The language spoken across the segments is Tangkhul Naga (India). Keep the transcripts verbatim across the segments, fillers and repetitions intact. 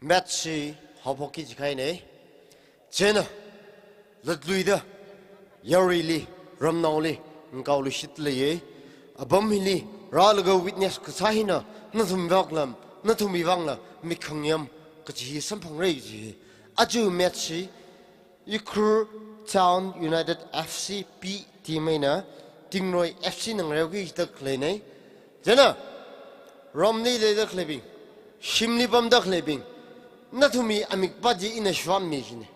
Match hi haophokki jikhainei. Chieina latluida yaruili, ramnaoli ngakaoluishit leiye. Apam hili rālaga witness kasā hina nathum vangla, nathumwui vangla mik khangayam kaji hi samphangra kaji hi. Aja match hi Ukhrul Town United F C B team eina Tingroi F C na ngareoki jida khaleinei. Chieina ramli leida khaleibing, shimli pamda khaleibing, nathumwui amikpa chi ina shivāmmi jinei.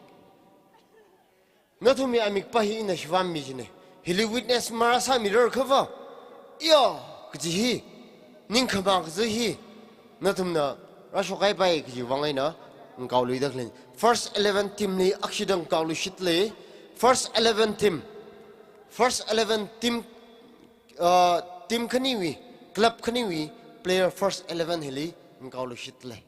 Nathumwui amikpa hi ina shivāmmi jinei. Hili witness marāsāmirar khava, iya kaji hi, ningkhama kaji hi nathumna rāshokhaipai kaji vang eina ngakaoluida khalei. First eleven team li akshida ngakaoluishit lei. First eleven team, first eleven team, uh, team khaniwui, club khaniwui player first eleven hili ngakaoluishit lei.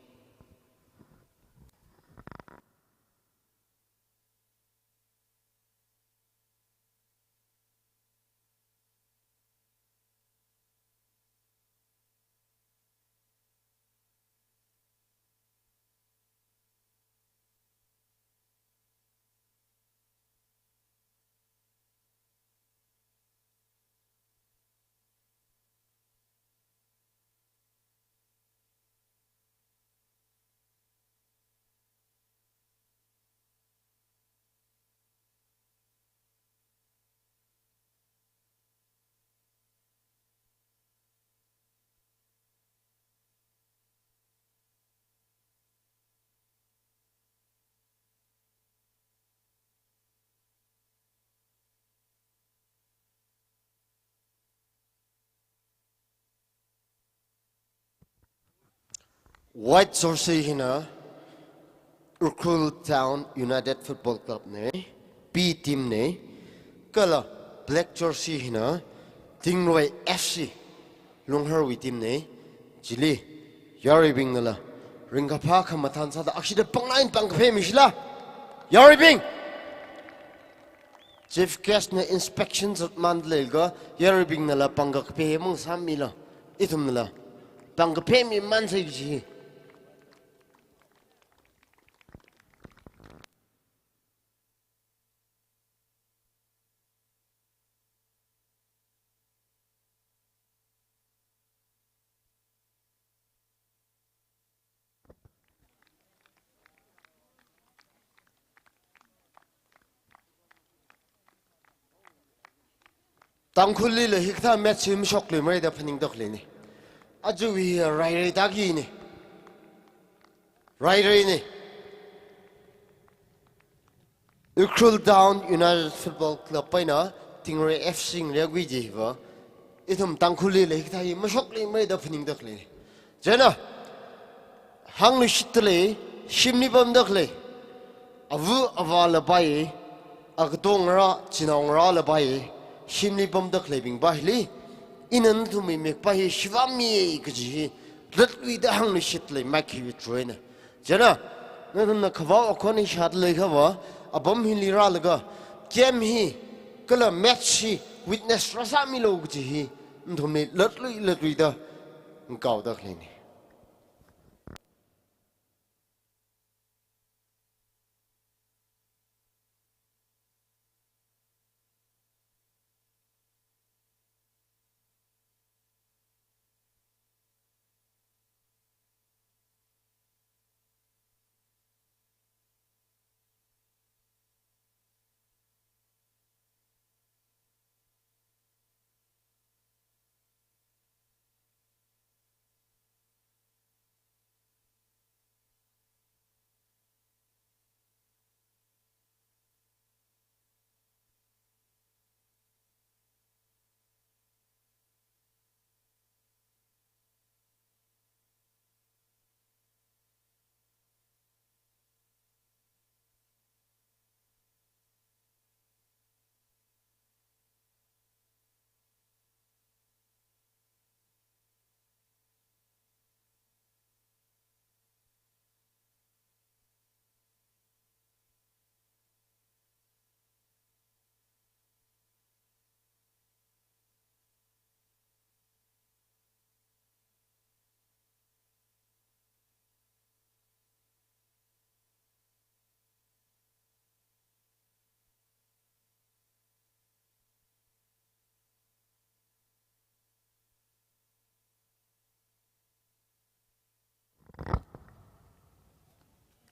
White jersey hina Ukhrul Town United Football Club nei, B team nei, kala black jersey hina Tingroi F C, Lungharwui team nei. Chili yaruibingnala ringkaphā khamathān sāda akshida pānglain pāngkaphemi shila. Yaruibing, chief guest na inspection zatmān leilaga yaruibingnala pāngkakaphe mang sāmilo. Ithumnala pāngkaphemi mansei kaji. Tangkhulli la hikathā match hi mashokluimarei da phaningda khaleinei. Ajawui hi rairei taki nei. Rairei nei. Ukhrul Town United Football Club eina Tingroi F C ngareoki kaji hiva, ithum Tangkhulli la hikathā hi mashokluimarei da phaningda khaleinei. Chieina hāngluishit lei, shimli pamda khalei, ava avāla pai, agatongarā, chinaongarāla pai, shimli pamda khaleibingpa hili ina nathumwui amikpa hi shivāmmi kaji hi latluida hāngluishit lei, mic hi withdraw eina. Chieina nathumna khavao akhon hi shāda leikhava, apam hili rālaga game hi kala match hi witness rāsāmilo kaji hi nathumli latlui latluida ngakaoda khaleinei.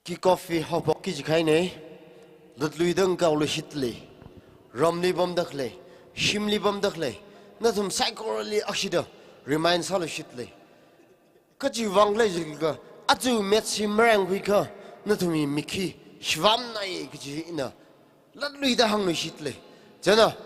Kickoff hi haophokki jikhaina. Latluida ngakaoluishit lei. Ramli pamda khalei, shimli pamda khalei, nathum saikorali ashida remind sāluishit lei. Kachiwui vang khala jiakha, aja match hi marengkhuiakha, nathumwui mik hi shivamnai kaji ina latluida hāngluishit lei. Chieina,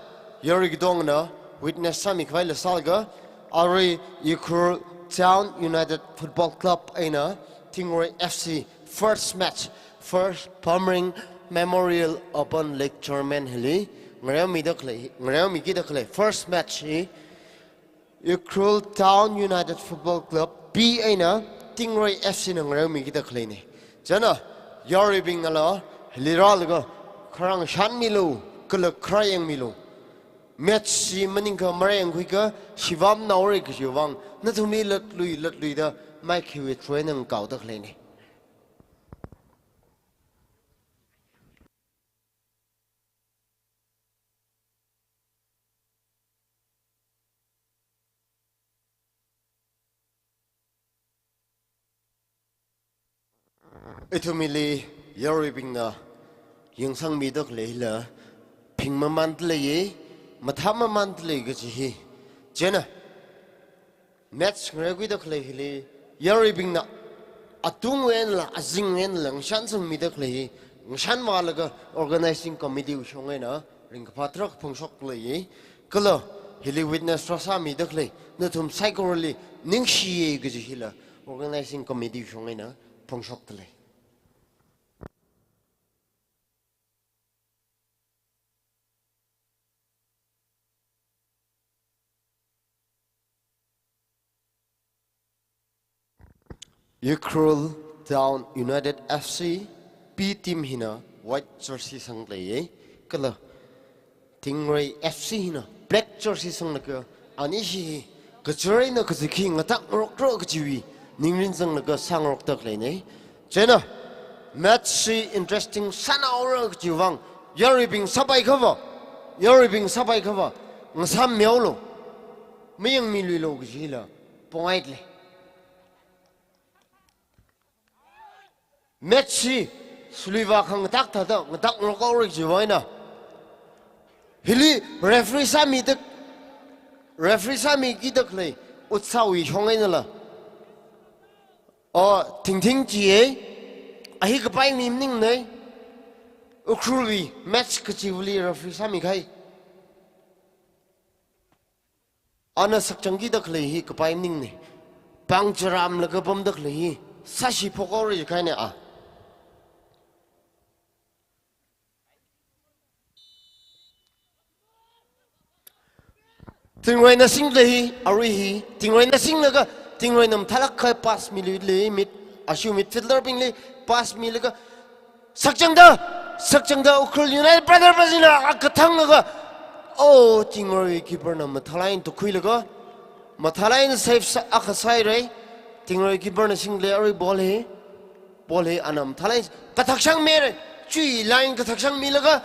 yarui katongana witness sāmikhavaila sālaga, arui Ukhrul Town United Football Club eina Tingroi F C first match, First Pamring Memorial Open League Tournament hili ngareomida khalei, ngareomikida khalei first match hi Ukhrul Town United Football Club B eina Tingroi F C na ngareomikida khaleina. Chieina, yaruibingnala hili rālaga kharā ngashanmilu, kala kharā yangmilu. Match hi maningakha marengkhuiakha shivamnaora kajiwui vang, nathumli latlui latluida maikhawui throina ngakaoda khaleina. Ithumli yaruibingna yangsangmida khaleila, phingmamānda lei, mathāmamānda lei kaji hi. Chieina, match ngareokhuida khalei hili, yaruibingna atungwui einala, azingwui einala ngashansangmida khalei hi, ngashanvālaga organizing committee wui shong eina ringkaphā tarākha phongshokda lei. Kala hili witness rāsāmida khalei nathum saikorali ningshiya kaji hila organizing committee wui shong eina phongshokda lei. Ukhrul Town United F C B team hina white jersey sangda leiya, kala Tingroi F C hina black jersey sanglaga, anishi hi kacharaina kazik hi ngatakngarokra kajiwui ningrin zanglaga sāngarokda khaleina. Chieina, match hi interesting sānaora kajiwui vang, yaruibing sāpaiakhava, yaruibing sāpaiakhava, ngasāmmihaolu, mayangmiluilu kajila pongaida lei. Match hi suluiva khangatak thāda ngatakngarok haora kajiwui vang eina, hili referee sāmida, referee sāmikida khalei Utsawui shong einala, o, thingthing chiya, a hi kapai mi maningna, Ukhrulwui match kachivali referee sāmikahai. Ana sakchangkida khalei hi kapai maningna. Pāng charamlaga pamda khalei hi sāshi phokhaora jikhaina a. Tingroina singda hi, arui hi, Tingroina singlaga, Tingroina mathālāk kahai pass miluilei, mid, ashu midfielder bingli pass milaga, sakchangda, sakchangda Ukhrul United brother bazina akathanglaga, oh, Tingroi keeper na mathālāk eina tukhuilaga, mathālāk eina save sā, akha sāhaira. Tingroi keeper na singda lei arui ball hi, ball hi ana mathālāk eina kathakshang mira, chiwui line kathakshang milaga,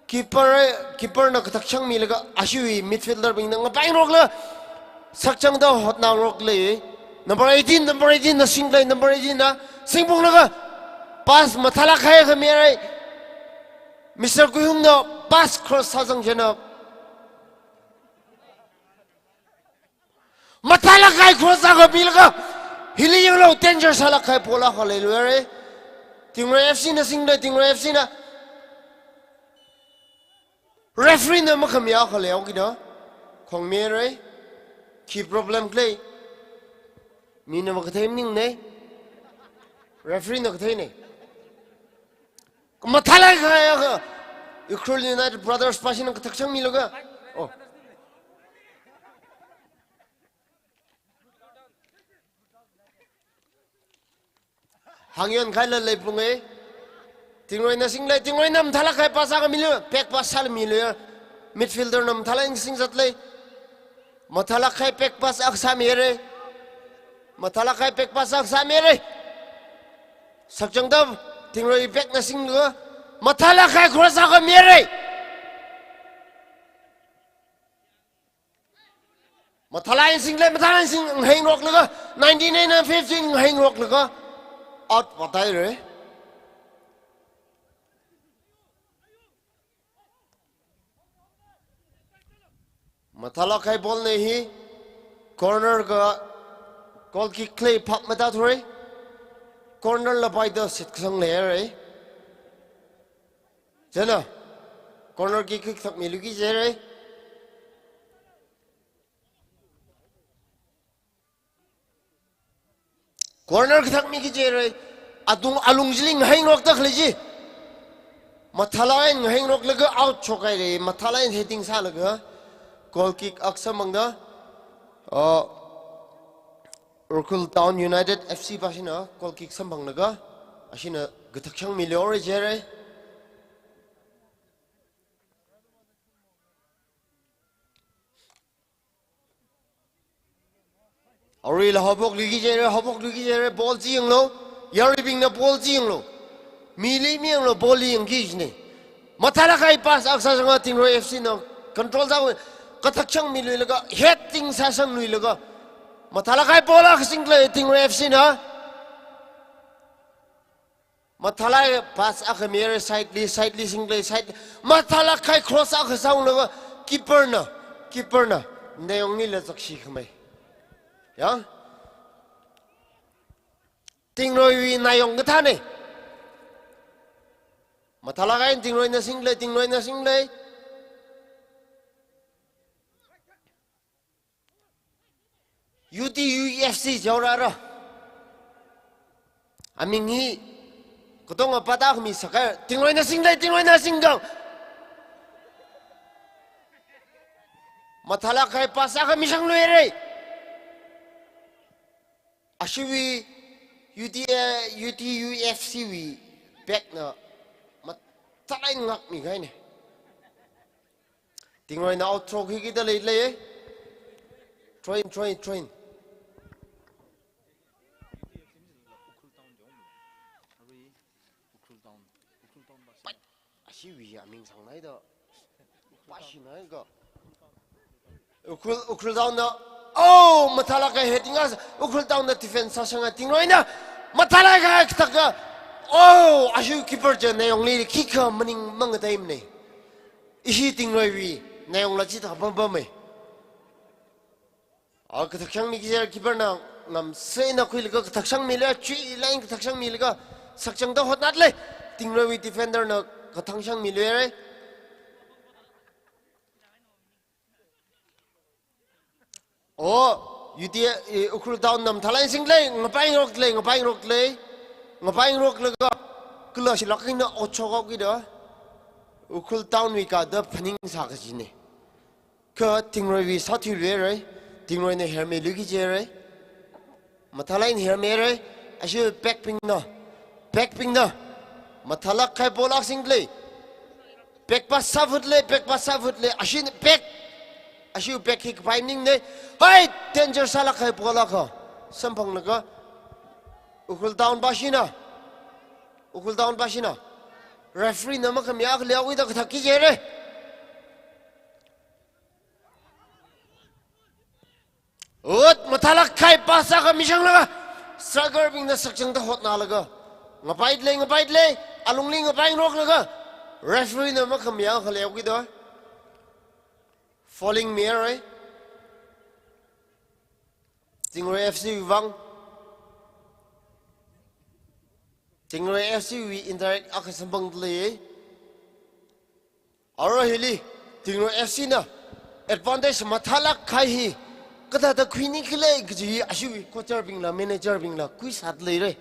keeper, keeper na kathakshang milaga, ashiwui midfielder bingna ngapaingarokla, sakchangda hotnangarok lei. Number eighteen, number eighteen na singda lei, number eighteen na singphunglaga, pass mathālāk kahai akha mira. Mister Kuihung na pass cross sāzang chieina, mathālāk kahai cross akha milaga, hili yanglu, danger sālāk kahai ball akha leiluira. Tingroi F C na singda lei, Tingroi F C na. Referee na makhami akha leihaokida, khongmira. Khi problem khalei, mina makathei maningna. Referee na katheina. Mathālāk kahai akha, Ukhrul United Brothers pashina kathakshang milaga, oh, hāngyon khaila leiphunga. Tingroina singda lei, Tingroina mathālāk kahai pass akha milu, back pass sālamilu. Midfielder na mathālāk eina singzatda lei. Mathālāk kahai back pass akha sāmira. Mathālāk kahai back pass akha sāmira. Sakchangda Tingroi back na singlaga, mathālāk kahai cross akha mira. Mathālāk eina singda lei, mathālāk eina sing, ngaheingaroklaga, nineteen eina fifteen ngaheingaroklaga, out vāthaira. Mathālāk kahai ball na hi, corner ka goal kick khalei phap matāthurai. Corner lapai da shitkasang leira. Chieina, corner kick kathak miluiki jihaira. Corner kathak miki jihaira. Atung alung chili ngahāngarokda khalei chi. Mathālāk eina ngahāngaroklaga out shokhaira. Mathālāk eina heading sālaga goal kick akha samphangda, ah, Ukhrul Town United F C pāshina goal kick samphanglaga, ashina kathak shangmiluira jihaira. Aruila haophokluiki jihaira, haophokluiki jihaira, ball chi yanglu, yaruibingna ball chi yanglu. Mili mayanglu, ball li yangki jina. Mathālāk kahai pass akha sāsanga Tingroi F C na control sā, kathak shangmiluilaga, heading sāsangluilaga. Mathālāk kahai ball akha singkhalei Tingroi F C na. Mathālāk kahai pass akha mihaira side li, side li singkhalei side li. Mathālāk kahai cross akha sāunglaga keeper na, keeper na nayonglila zakshi khamei. Ya? Tingroiwui nayong kathāna. Mathālāk kahai Tingroina singkhalei, Tingroina singkhalei. U T U F C jaorara. Aming hi katonga pata khami sākhaira, Tingroina singkhalei, Tingroina singkhalei. Mathālāk kahai pass akha mishangluira. Ashiwui U T, eh, U T U F C wui back na mathālāk eina ngākmi kahaina. Tingroina out throw khikida leilei. Throw in, throw in, throw in. Ashiwui aming sangnaida. Pāshinaika. Ukhrul, Ukhrul Town na. Oh, mathālāk kahai heading akha, Ukhrul Town na defense sāsanga Tingroina. Mathālāk kahai kathaka. Oh, ashi keeper chi nayongli khikha maningmang taimana. Ishi Tingroiwui nayongla chithā pampamma. A kathak shangmiki jihaira, keeper na ngamsāna khuilaga kathak shangmila, chuilāk eina kathak shangmilaga sakchangda hotnadalei. Tingroiwui defender na kathak shangmiluira. Oh, U T, eh, Ukhrul Town na mathālāk eina singkhalei, ngapaingarokdalei, ngapaingarokdalei. Ngapaingaroklaga kala shilāk eina out shokhaokida. Ukhrul Town wui kada phaningsā kajina. Kha Tingroiwui sāthuiluira, Tingroina hermeluiki jihaira. Mathālāk eina hermeira, ashi back bingna, back bingna. Mathālāk kahai ball akha singkhalei. Back pass sāfudalei, back pass sāfudalei, ashi back. Ashi back hi kapai maningna. Hai, danger sālāk kahai ball akha samphanglaga. Ukhrul Town pāshina. Ukhrul Town pāshina. Referee na makhami akha leohaokida kathakki jihaira. Ut, mathālāk kahai pass akha mishanglaga, striker bingna sakchangda hotnalaga, ngapaidalei, ngapaidalei, alungli ngapaingaroklaga, referee na makhami akha leohaokida. Fouling mihaira. Tingroi F C wui vang. Tingroi F C wui indirect akha samphangdalei. Arui hili, Tingroi F C na advantage mathālāk kahai hi kathāda khuinikhala kaji hi ashiwui coach bingla, manager bingla khuisādaleira.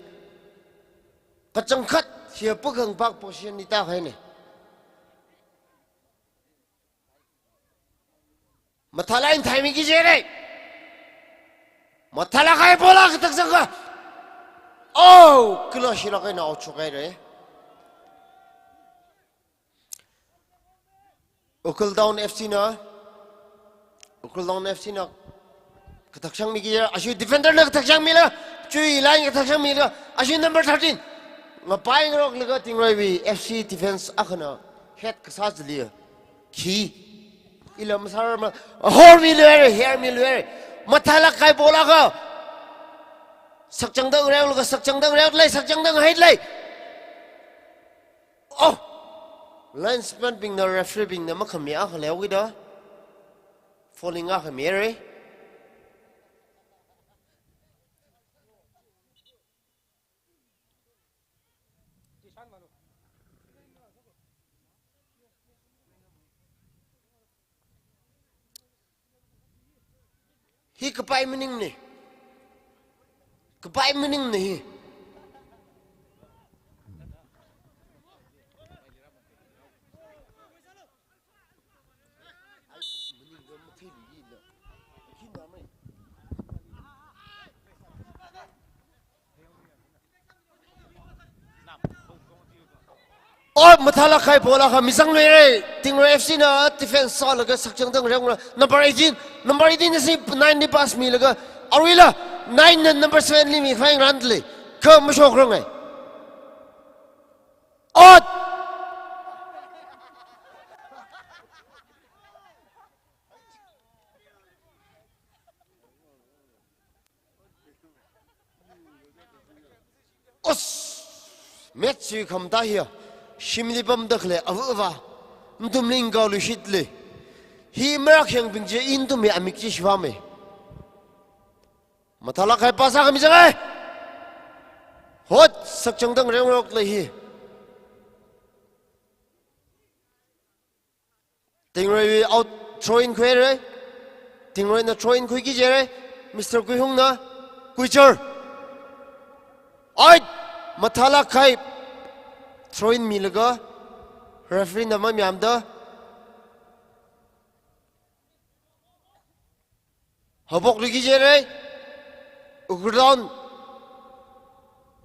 Kachangkhat hi pakhangpak position li tākahaina. Mathālāk eina thaimiki jihaira. Mathālāk kahai ball akha kathak sāsanga. Oh, kala shilāk eina out shokhaira. Ukhrul Town F C na, Ukhrul Town F C na kathak shangmiki jihaira, ashi defender na kathak shangmila, chuilāk eina kathak shangmila, ashi number thirteen. Ngapaingaroklaga Tingroiwui F C defense akhana head kasā chili khi. Ila masārarma, hormiluira, hermiluira. Mathālāk kahai ball akha. Sakchangda ngareolaga, sakchangda ngareodalei, sakchangda ngahaidalei. Oh! Linesman bingna, referee bingna makhami akha leohaokida. Bowling akha mira. Hi kapai maningna. Kapai maningna hi. Oh, mathālāk kahai ball akha mizang luira. Tingroi F C na defense sālaga Sakchangdang Reongrok. Number eighteen, number eighteen na si nine li pass milaga, aruila nine na number seven li mikhavai ngarānli. Kha mashokrangai. Ot! Os! Match chi khamataiya. Shimli pamda khalei ava ava. Nathumli ngakaoluishitli. Hi marak heng bing chi nathumwui amik chi shivāmei. Mathālāk kahai pass akha mizangai. Hot, Sakchangdang Reongrokli hi. Tingroiwui out, throw in khuihaira. Tingroina throw in khuiki jihaira. Mister Kuihungna, Kuichar. Ait, mathālāk kahai throw in milaga, referee na mamayāmada. Haophok luiki jihaira. Ukhrul Town.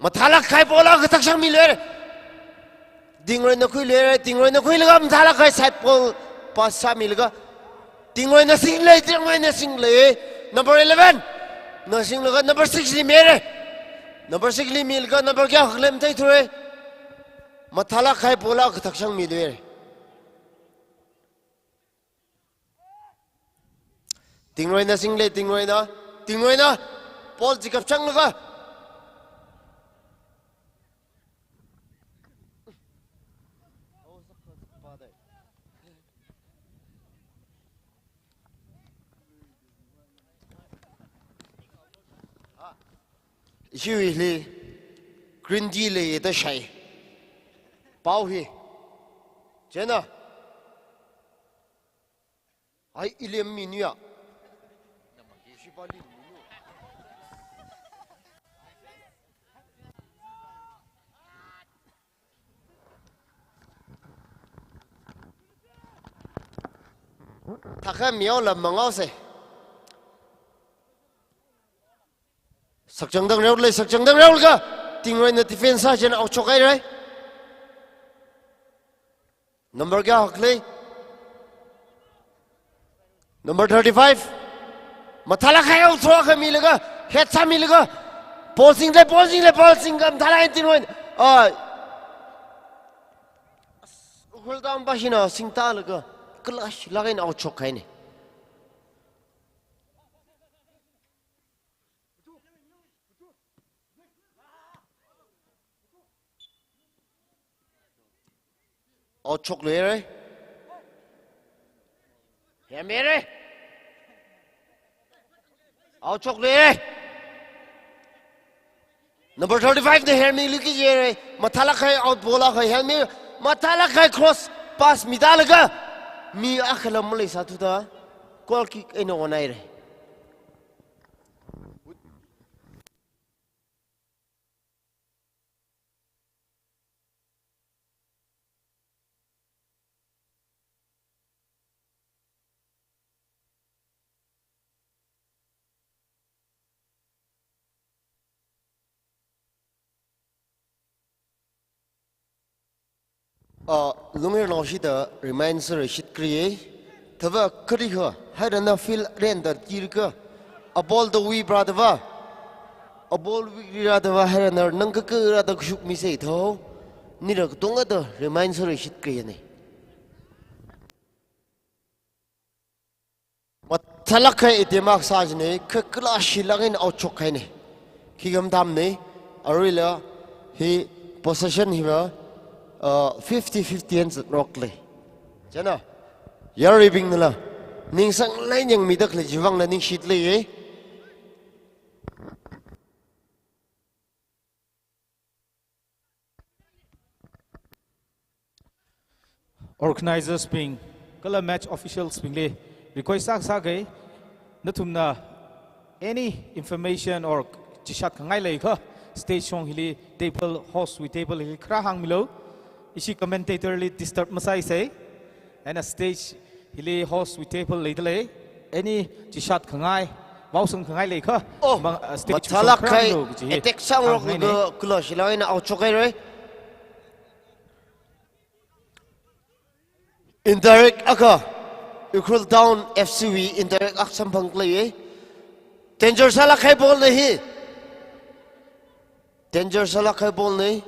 Mathālāk kahai ball akha kathak shang miluira. Tingroina khuiluira, Tingroina khuilaga mathālāk kahai side ball pass sāmilaga. Tingroina singlei, Tingroina singlei. Number eleven na singlaga number six li mira. Number six li milaga number kayākha khalei matheithura. Mathālāk kahai ball akha kathak shang miluira. Tingroina singlei, Tingroina, Tingroina. Ball chi kapchanglaga. Ishiwuili green tea leida shai. Pao hi. Chieina. Ai, ilim minuya. Thakha mihaola mangaose. Sakchangdang Reorok lei, Sakchangdang Reorok laga. Tingroina defense sā chieina out shokhaira. Number kayākha khalei? Number thirty-five. Mathālāk kahai out throw akha milaga, head sāmilaga. Ball singlei, ball singlei, ball singlaga mathālāk eina Tingroina. Ai. Ukhrul Town pāshina singtālaga, kalāshilāk eina out shokhaina. Out shokluira. Hermira. Out shokluira. Number thirty-five na hermiluiki jihaira. Mathālāk kahai out ball akha hermi. Mathālāk kahai cross pass mitālaga, mi akhala maleisāthuda goal kick eina onhaira. Ah, lunghirnaoshida remind sāra shitkri. Thāva kari kha, hairana field renda tirka. A ball da wi pra thāva. A ball wi ra thāva hairana nang kaka ra da kashuk mi sei thao. Nira katonga da remind sāra shitkri ne. Mathālāk kahai attempt akha sā jine, kha kalāshilāk eina out shokhaine. Khikha matamne, aruila hi possession hiva, uh, fifty fifty eina zatrokle. Chieina, yaruibingnala, Ningsanglāk yangmida khalei chiwui vangla ningshit leiya. Organizers bing, kala match officials bingli request sāsāga, nathumna any information or chishat khangai leiakha, stage shong hili table, host wui table hili khara hāngmilu. Ishi commentator li disturb masāsa. Eina stage hili host wui table leidalei. Any chishat khangai, vaosang khangai leiakha, oh, mang, uh, stage mathālāk khai, shong khara hāngmilu kaji hi attack sāngarok hāngngaina. Kala shilāk eina out shokhaira. Indirect akha, Ukhrul Town F C wui indirect akha samphang khaleiya. Danger sālāk kahai ball na hi. Danger sālāk kahai ball na hi.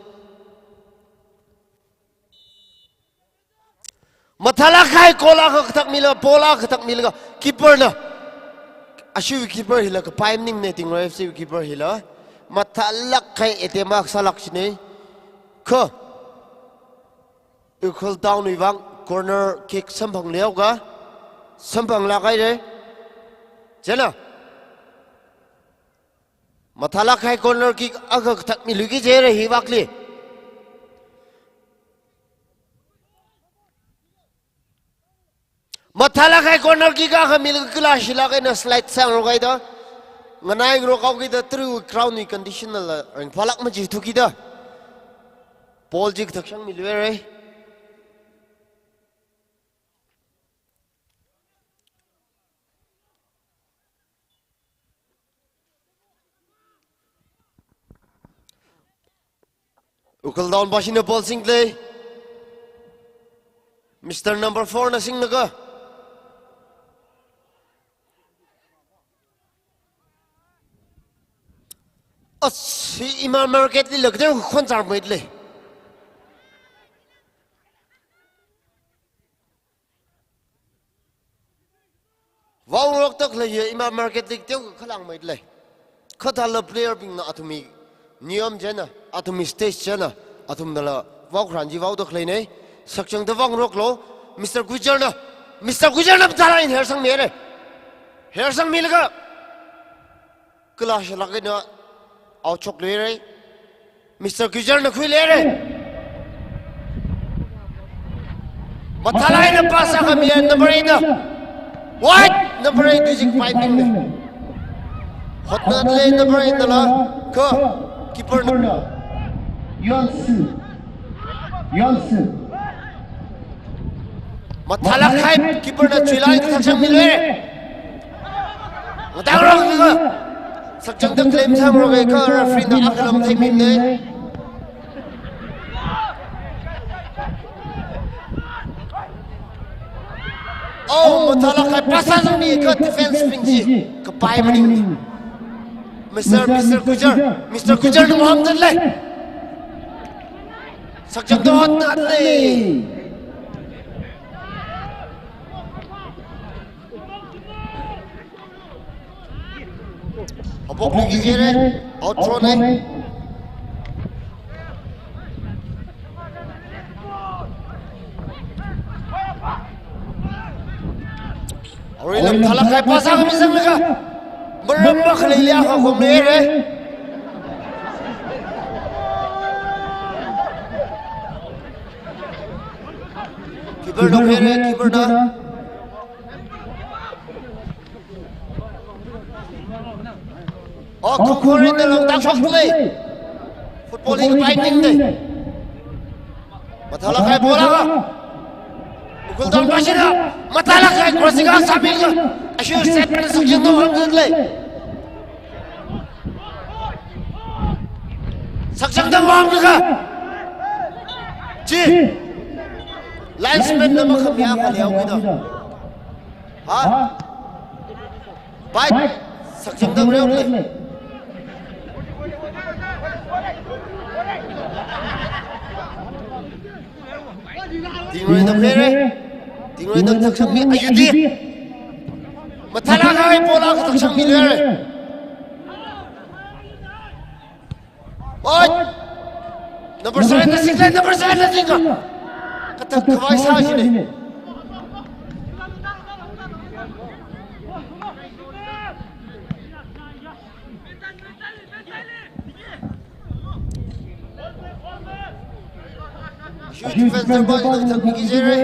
Mathālāk kahai goal akha kathak mila, ball akha kathak milaga, keeper na. Ashiwui keeper hila kapai maningmana, Tingroi F C wui keeper hila. Mathālāk kahai attempt akha sālāk shina. Kha Ukhrul Town wui vang corner kick samphang leiakha, samphanglāk haira. Chieina mathālāk kahai corner kick akha kathak miluiki jihaira hi vakli. Mathālāk kahai corner kick akha milaga kala shilāk eina slide sāngarok haida. Nganai ngarok haokida tru ground wui condition nala ringphālāk majithu kida. Ball chi kathak shangmiluira. Ukhrul Town pashina ball singdalei. Mister number four na singlaga. As, hi ima market li lagder khon char mai lei. Vaongarokda khalei hi ima market li teokha khalang mai lei. Khathala player bingna athumwui niyam china, athumwui stage china, athumnala vaokharan chi vaoda khaleina. Sakchangda vaongaroklu, Mister Gujar na, Mister Gujar na mathālāk eina hersangmihaira. Hersangmilaga kala shilāk eina out shokluira. Mister Gujar na khuiluira. Mathālāk eina pass akha miya number eight na. Wide, number eight wui chi kapai maningmana. Hotnadalei number eight nala, kha keeper na. Yonsu. Yonsu. Mathālāk kahai keeper na chuilāk eina kathak shangmiluira. Ngatang rong ni ko. Sakchangda claim sāngarok akha referee na akha lam theimimana. Oh, mathālāk kahai pass sāzangmi kha defense bing chi kapai maningmana. Mister, Mister Gujar, Mister Gujar na maham zatlei. Sakchangda hotnadalei. Haophokluiki jihaira, out throw na. Arui lam mathālāk kahai pass akha mizanglaga, maram makhaleili akha khomhaira. Keeper na haira, keeper na. Oh, Khongkhor eina longtang shokdalei. Football hi kapai maningmana. Mathālāk kahai ball akha. Ukhrul Town pashina mathālāk kahai crossing akha sāmilaga, ashiwui set na Sakchangda maham zatlei. Sakchangda mahamlaga. Chi. Linesman na makhamiya khaleo kida. Ha? Pai, Sakchangda reolei. Tingroi na haira. Tingroi na kathak shangmi, ayuti. Mathālāk kahai ball akha kathak shangmiluira. Oi! Number seven na singdalei, number seven na singka. Kathak khavai sā shina. Defense ba ina thakmi kijere.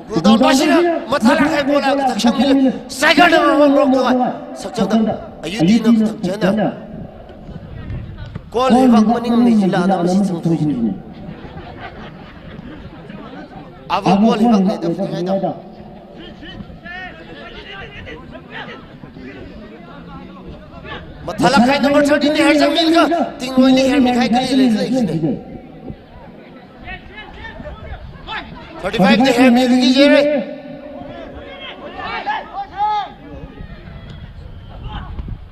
Ukhul Town bashina mathālāk kahai ball akha thakshang mili. Striker na ngarok ngarok thakha. Sakchangda. Ayutna kathakchangda. Goal hivak maningmana jila ana mashitsangthu jina. Ava goal hivak ne da phuingaida. Mathālāk kahai number thirteen li haisang milakha, Tingroili hermi kahai kali leilei jina. Thirty-five li hermi kijere.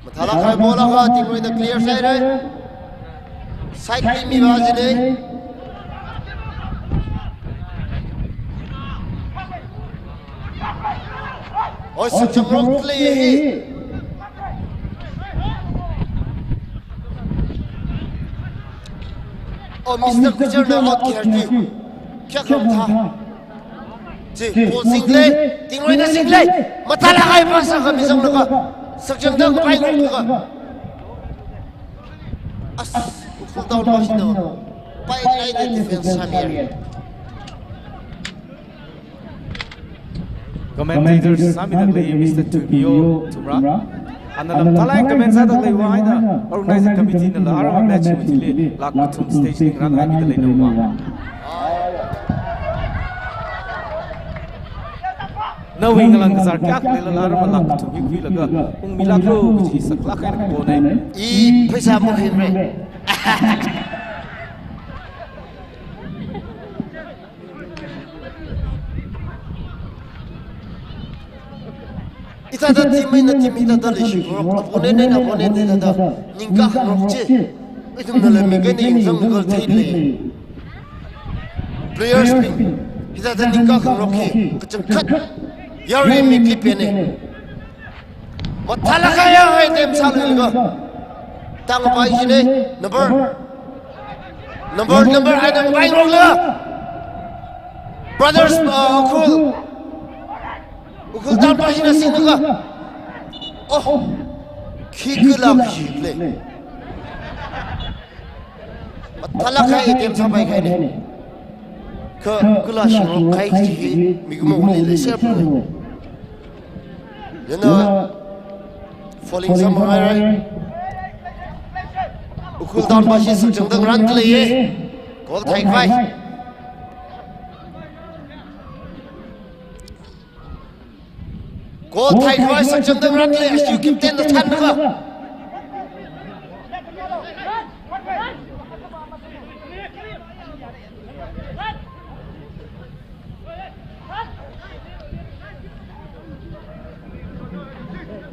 Mathālāk kahai ball akha Tingroina clear sāhaira. Side li mi ba jina. Oi, sakchang ngarok lei. Oh, Mister Kuchar na out kiharki. Kya kam tha? Ji, ball singlei, Tingroina singlei. Mathālāk kahai pass akha mizanglakha. Sakchangda kapai ngarokha. As, Ukhrul Town bashina. Pai line defense sāmiya. Commentators sāmida khalei Mister Tumiyo Thumra. Ana lam thalai comment sāda khalei va eina organizing committee nala arui match chili lak kathum stage li ngarānhaimida leina va. Nawui ngalang kazār kayākha leilala arui lak kathum hi khuilaga ungmilāklu kaji saklāk eina kapona. I pheisā mukhuimara. Ithāda team eina team hithāda leishingarok, opponent eina opponent hithāda ningkakhangarok chi. Ithumna lemmi kaina yangzang ngal theilei. Players bing hithāda ningkakhangarok hi kachangkhat yarui mi clip pene. Mathālāk kahai item sāluilaga. Tangpai jina, number. Number, number, ai number, ai number la. Brothers, uh, Ukhrul. Ukhrul Town bashina singlaga. Oh. Khikhala khikhala. Mathālāk kahai item sāpai kahaina. Kha, kala shingarok kahai chi hi mikumo leilei sāpra. Yana, falling sāmhaira. Ukhrul Town bashi sakchangda ngarān khaleiya. Goal thaikhavai. Goal thaikhavai sakchangda ngarān khalei, ashi captain na thanlaga.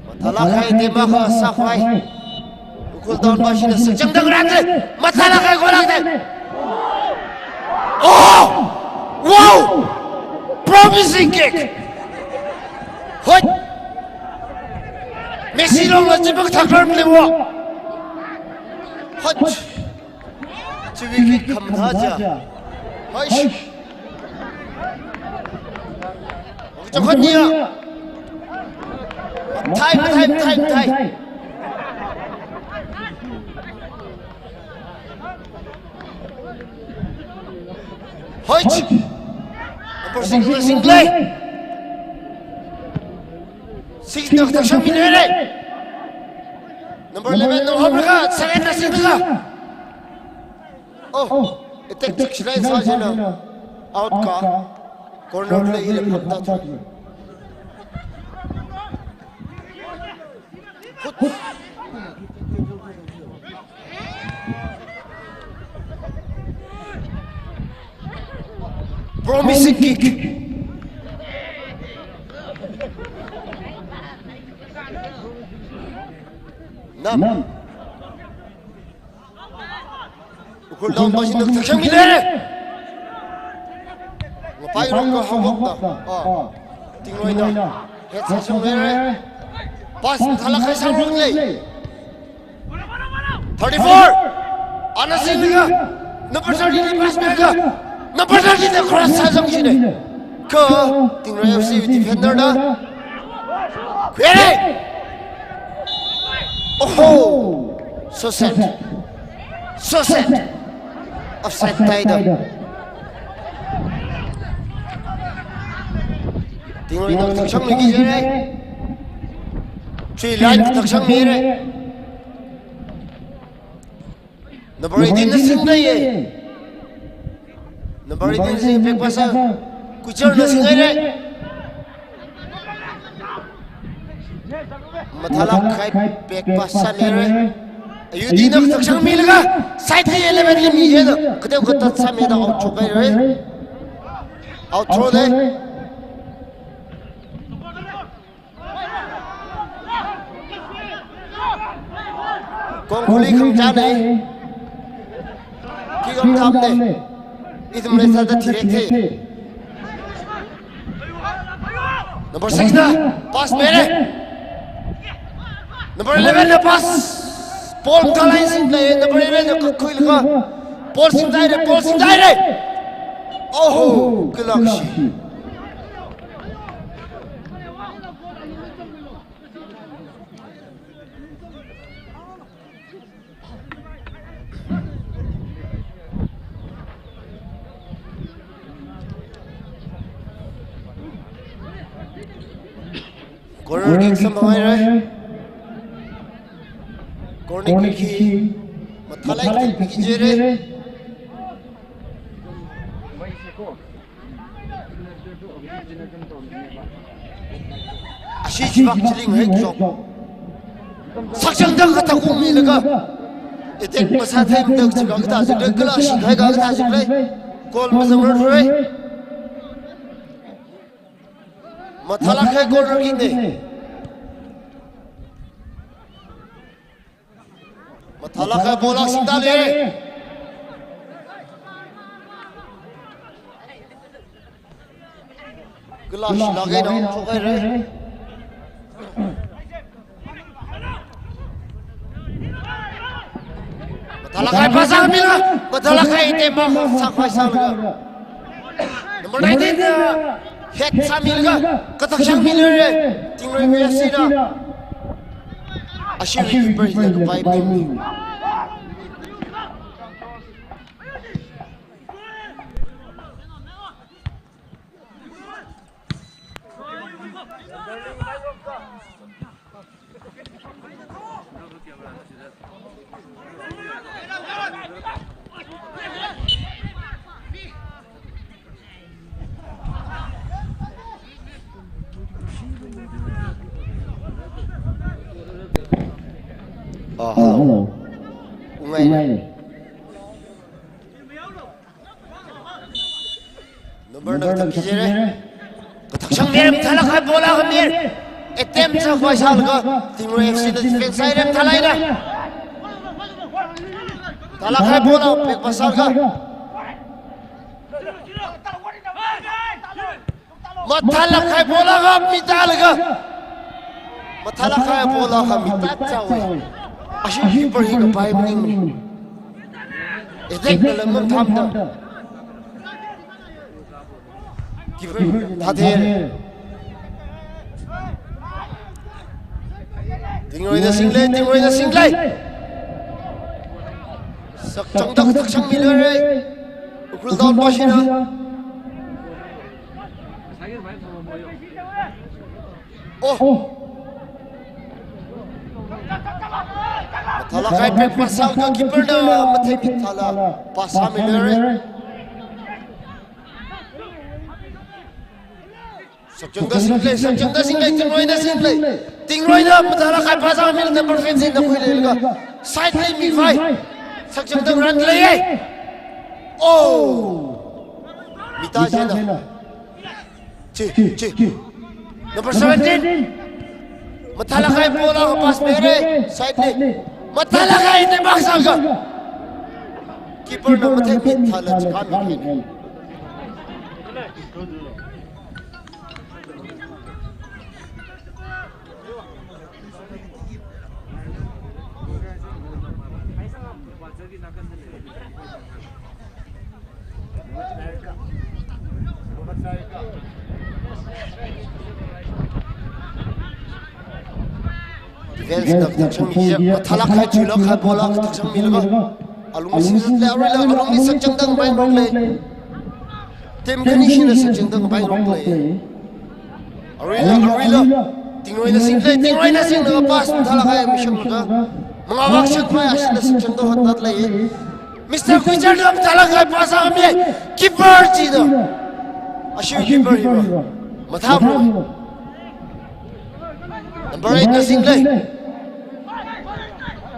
Mathālāk kahai item akha sākhavai. Ukhrul Town bashina sakchangda ngarān khalei. Mathālāk kahai goal akha. Oh! Wow! Promising kick! Hoi! Messi longla chipakathak rarmli wo! Hoi! Chiwui kick khamathā cha. Hoi! Chakhan niya! Thai, thai, thai, thai! Hoi! Number six, number six, play! Six na thakshang minere! Number eleven, number eleven, seven na six na. Oh, attack six line sā jina. Out ka. Corner lei ila phatta thu. Promising kick. Nam. Ukhrul Town bashina thakshang mile. Ngapai rong ka hawak da. Ah. Tingroina. Head sāshang mile. Pass thalak hai sāngrok lei. Thirty-four. Ana singlaga. Number thirty li pass milaga. Number thirty na cross sāshang jina. Kha, Tingrai F C defender na. Khuire! Oho! So sad. So sad. Offside thāda. Tingroina kathak sangmiki jire. Three line kathak sangmire. Number eighteen na singdalei. Number eighteen na sing, back pass a. Kucharna singhaire. Mathālāk kahai back pass sāmire. Ayutdina kathak sangmilaga, side li eleven li mi jida, kateo katat sāmida out shokhaire. Out throw ne. Kongkhuli khangachāne. Kick off thāmane. Ithumli sāda thirek the. Number six na pass mire. Number eleven na pass. Ball mathālāk singdalei, number eleven na kakhuilaga. Ball singdaire, ball singdaire. Oho, kalakshi. Corner kick samphanghaire. Corner kick hi mathālāk kahai kick jire. Ashi chivak chiling hek chok. Sakchangda kathak ungmilaga. Attack masāthei mada chika kathā jikle, kala ashi kahai kathā jikle. Goal mazangrarre. Mathālāk kahai corner kick ne. Mathālāk kahai ball lāk singdalei. Kala shilāk eina shokhaire. Mathālāk kahai pass sāmila. Mathālāk kahai ite ma sākhavai sālaga. Number nineteen, uh, head sāmilaga, kathak sangmire, Tingroi F C na. Ashi keeper hina kapai mi. Ah, hello. Hello. Ungai. Ungai. Number na kathak jire. Kathak sangmire, mathālāk kahai ball lāk singmire. Attempt sākhavai sālaga, Tingroi F C na defense sāhaire, mathālāk eina. Mathālāk kahai ball lāk, back pass sālaga. Mathālāk kahai ball lāk mi tālaga. Mathālāk kahai ball lāk mi tāchao. Ashi keeper hi kapai maningmane. Attack na lam mathāmada. Keeper thāthe. Tingroina singlei, Tingroina singlei. Sakchangda kathak sangmilere. Ukhrul Town bashina. Oh. Mathālāk kahai back pass sālaga, keeper na matheimi thāla pass sāmilere. Sakchangda singlei, sakchangda singlei, Tingroina singlei. Tingroina mathālāk kahai pass sāmila, number fifteen na khuileilaga. Side li mikhavai. Sakchangda run leiye. Oh. Mita jena. Chi, chi. Number seventeen. Mathālāk kahai ball lāk pass mire. Side li. Mathālāk kahai ite back sālaga. Keeper na matheimi thāla chikha mi. Defense na kathak sangmi, mathālāk kahai chuilāk kahai ball lāk kathak sangmilaga. Alungli singzatlei, aruila alungli sakchangda ngavai ngarok lei. Team khani shina sakchangda ngavai ngarok lei. Aruila, aruila. Tingroina singlei, Tingroina singlaga pass mathālāk kahai mashanglaga, mangavak shangpai ashina sakchangda hotnatlei. Mister Kuichar na mathālāk kahai pass akha mi. Keeper chida. Ashi keeper hiva. Mathāmrok. Number eight na singlei.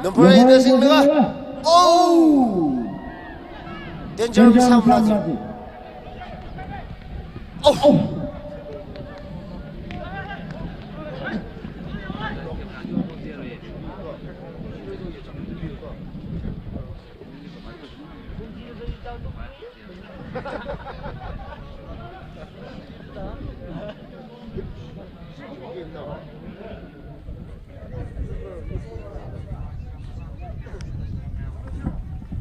Number eight na singlaga. Oh! Danger masāmala ji. Oh!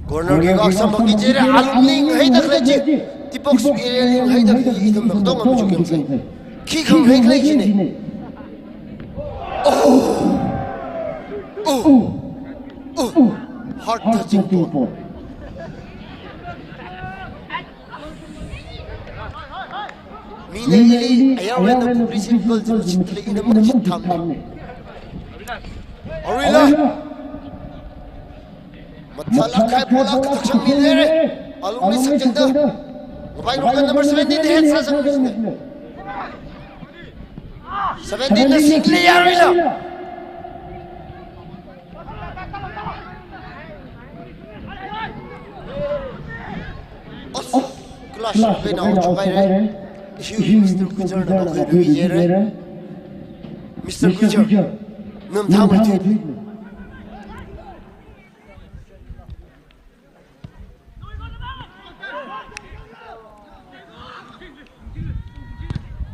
Corner kick akha samphangki jira, alungli ngahai dakhalei ji. T-box area li ngahai dakhalei ji, ithumna katonga machukyang sai. Khi khanghai khalei jina. Oh! Oh! Oh! Heart touching ball. Mina ili ayarwui eina cooperation goal chi machithei, ina machithei. Aruila. Mathālāk kahai ball akha thakchang mi leira. Alungli sakchangda. Ngavai ngarok, number seventeen na head sāsang mi jina. Seventeen na singlei, aruila. As, clash kahaina ochukahaira. Ishi Mister Kuichar na kakhui khuihaira. Mister Kuichar. Nam thang mai thui.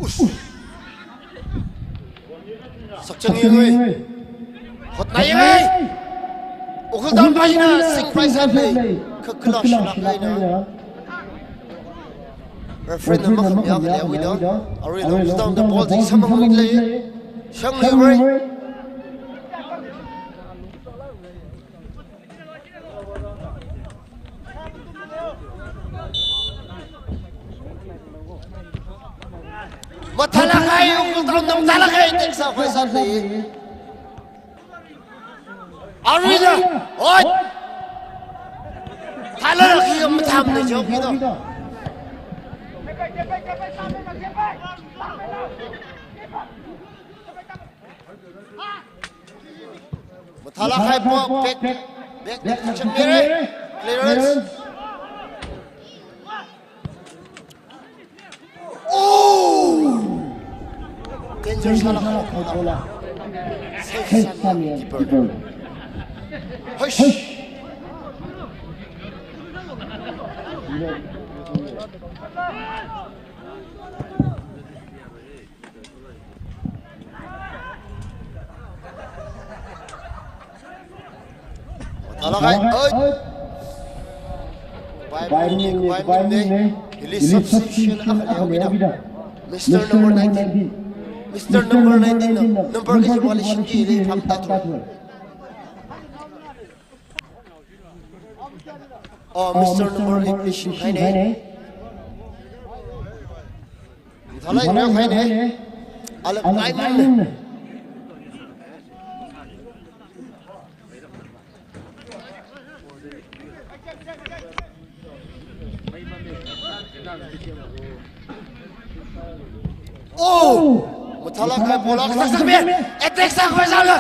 Us. Sakchang yangei. Hotnā yangei. Ukhrul Town pāshina sing prize sālei. Kha clash lāk eina. Referee na makham ya khalei awui da. Aruila Ukhrul Town da ball chi samphangluilei. Shangluiwui. Mathālāk kahai, Ukhrul Town na mathālāk kahai, attack sākhavai sālei. Aruila, oi! Thālala khi mathāmana jao khi to. Mathālāk kahai ball, back, back, back, action mirei. Clearance. Oh! Danger sālāk kahai ball. Safe sāmi keeper. Hush. Mathālāk kahai, oi. Pai mine, pai mine. Hili substitution akha leokida. Mister Number nineteen. Mister Number nineteen na number kachivali shimki hili phap tāthu. Oh, Mister Number eight li shimkahaina. Thalai ngai haina. Ala ngai man. Oh! Mathālāk kahai ball akha saksang mi. Attack sākhavai sāla.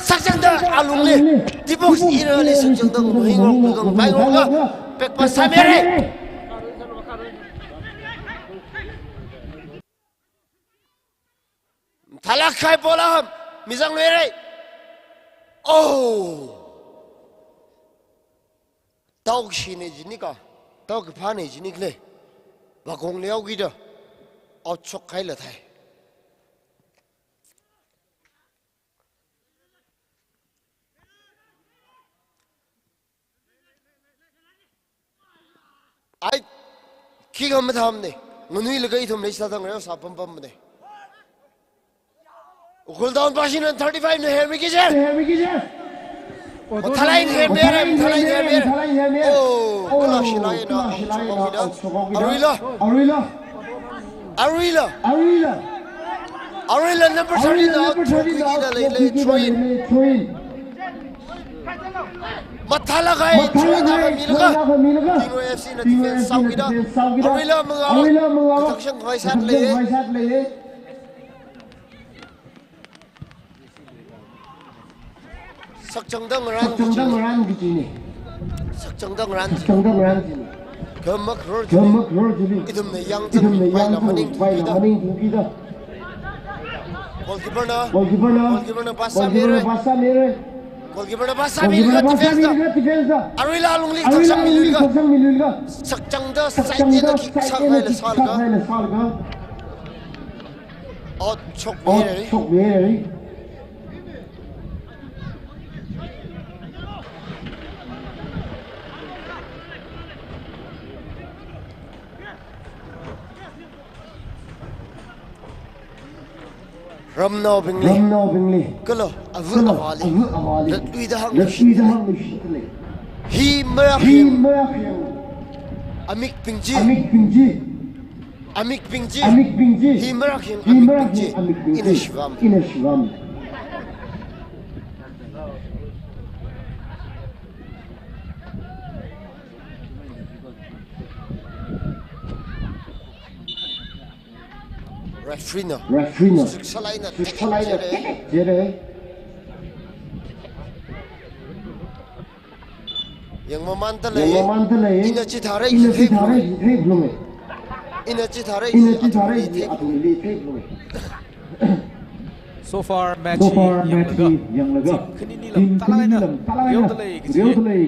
Sakchangda alungli. D-box area li sakchangda ngahai ngarok, ngahai ngarok. Back pass sāmirei. Mathālāk kahai ball akha mizangluirei. Oh! Tao kashine jinika, tao kaphāne jinikle. Vākong leokida. Out shokhaila thai. Ai, khi kha mathāmane. Nganuilaga ithum leisāda ngareo sāpampamne. Ukhrul Town pāshina thirty-five na hemi kije. Hemi kije. Mathālāk eina hemere, mathālāk eina hemere. Oh, kala shilāk eina, shilāk eina, out shokhaokida. Aruila. Aruila. Aruila. Aruila. Aruila number thirty da out shokhaokida leile, throw in. Throw in. Mathālāk eina, mathālāk eina, throw in akha milaga. Throw in akha milaga. Tingwui F C na defense sāhaokida. Defense sāhaokida. Aruila mangao. Aruila mangao. Kathakshang khavai sāda lei. Khatvai sāda lei. Sakchangda ngaran, sakchangda ngaran kajina. Sakchangda ngaran kajina. Sakchangda ngaran kajina. Khamak ror khamak ror kajina. Ithumna yangchang, ithumna yangchang, paila maning, paila tukida. Maning tukida. Goalkeeper na. Goalkeeper na. Goalkeeper na pass sāmire. Goalkeeper na pass sāmire. Goalkeeper na pass sāmire. Goalkeeper na pass sāmire, defense da. Defense da. Aruila alungli, aruila kathakshang alungli miluilaga. Kathakshang miluilaga. Sakchangda, sakchangda side eina kick sākhavai eina kick sākhavai eina sālaga. Sālaga. Out shokmire. Out shokmire. Ramnaobingli. Ramnaobingli. Kala, ava, kala, avāli. Ava avāli. Latluida hāng, latluida hāngluishit lei. Hi marak, hi marak. Amikbing chi. Amikbing chi. Amikbing chi. Amikbing chi. Hi marak hi, hi marak hi, amikbing chi. Ina shivam. Ina shivam. Referee na. Referee na. Sik salai na. Sik salai na. Jere. Jere. Yangmamanda lei. Yangmamanda lei. Ina chithāra, ina chithāra, ithei blung. Ina chithāra, ina chithāra, ithei blung. So far, match hi yanglaga, team khanini lam talāngna reodalei kaji hi,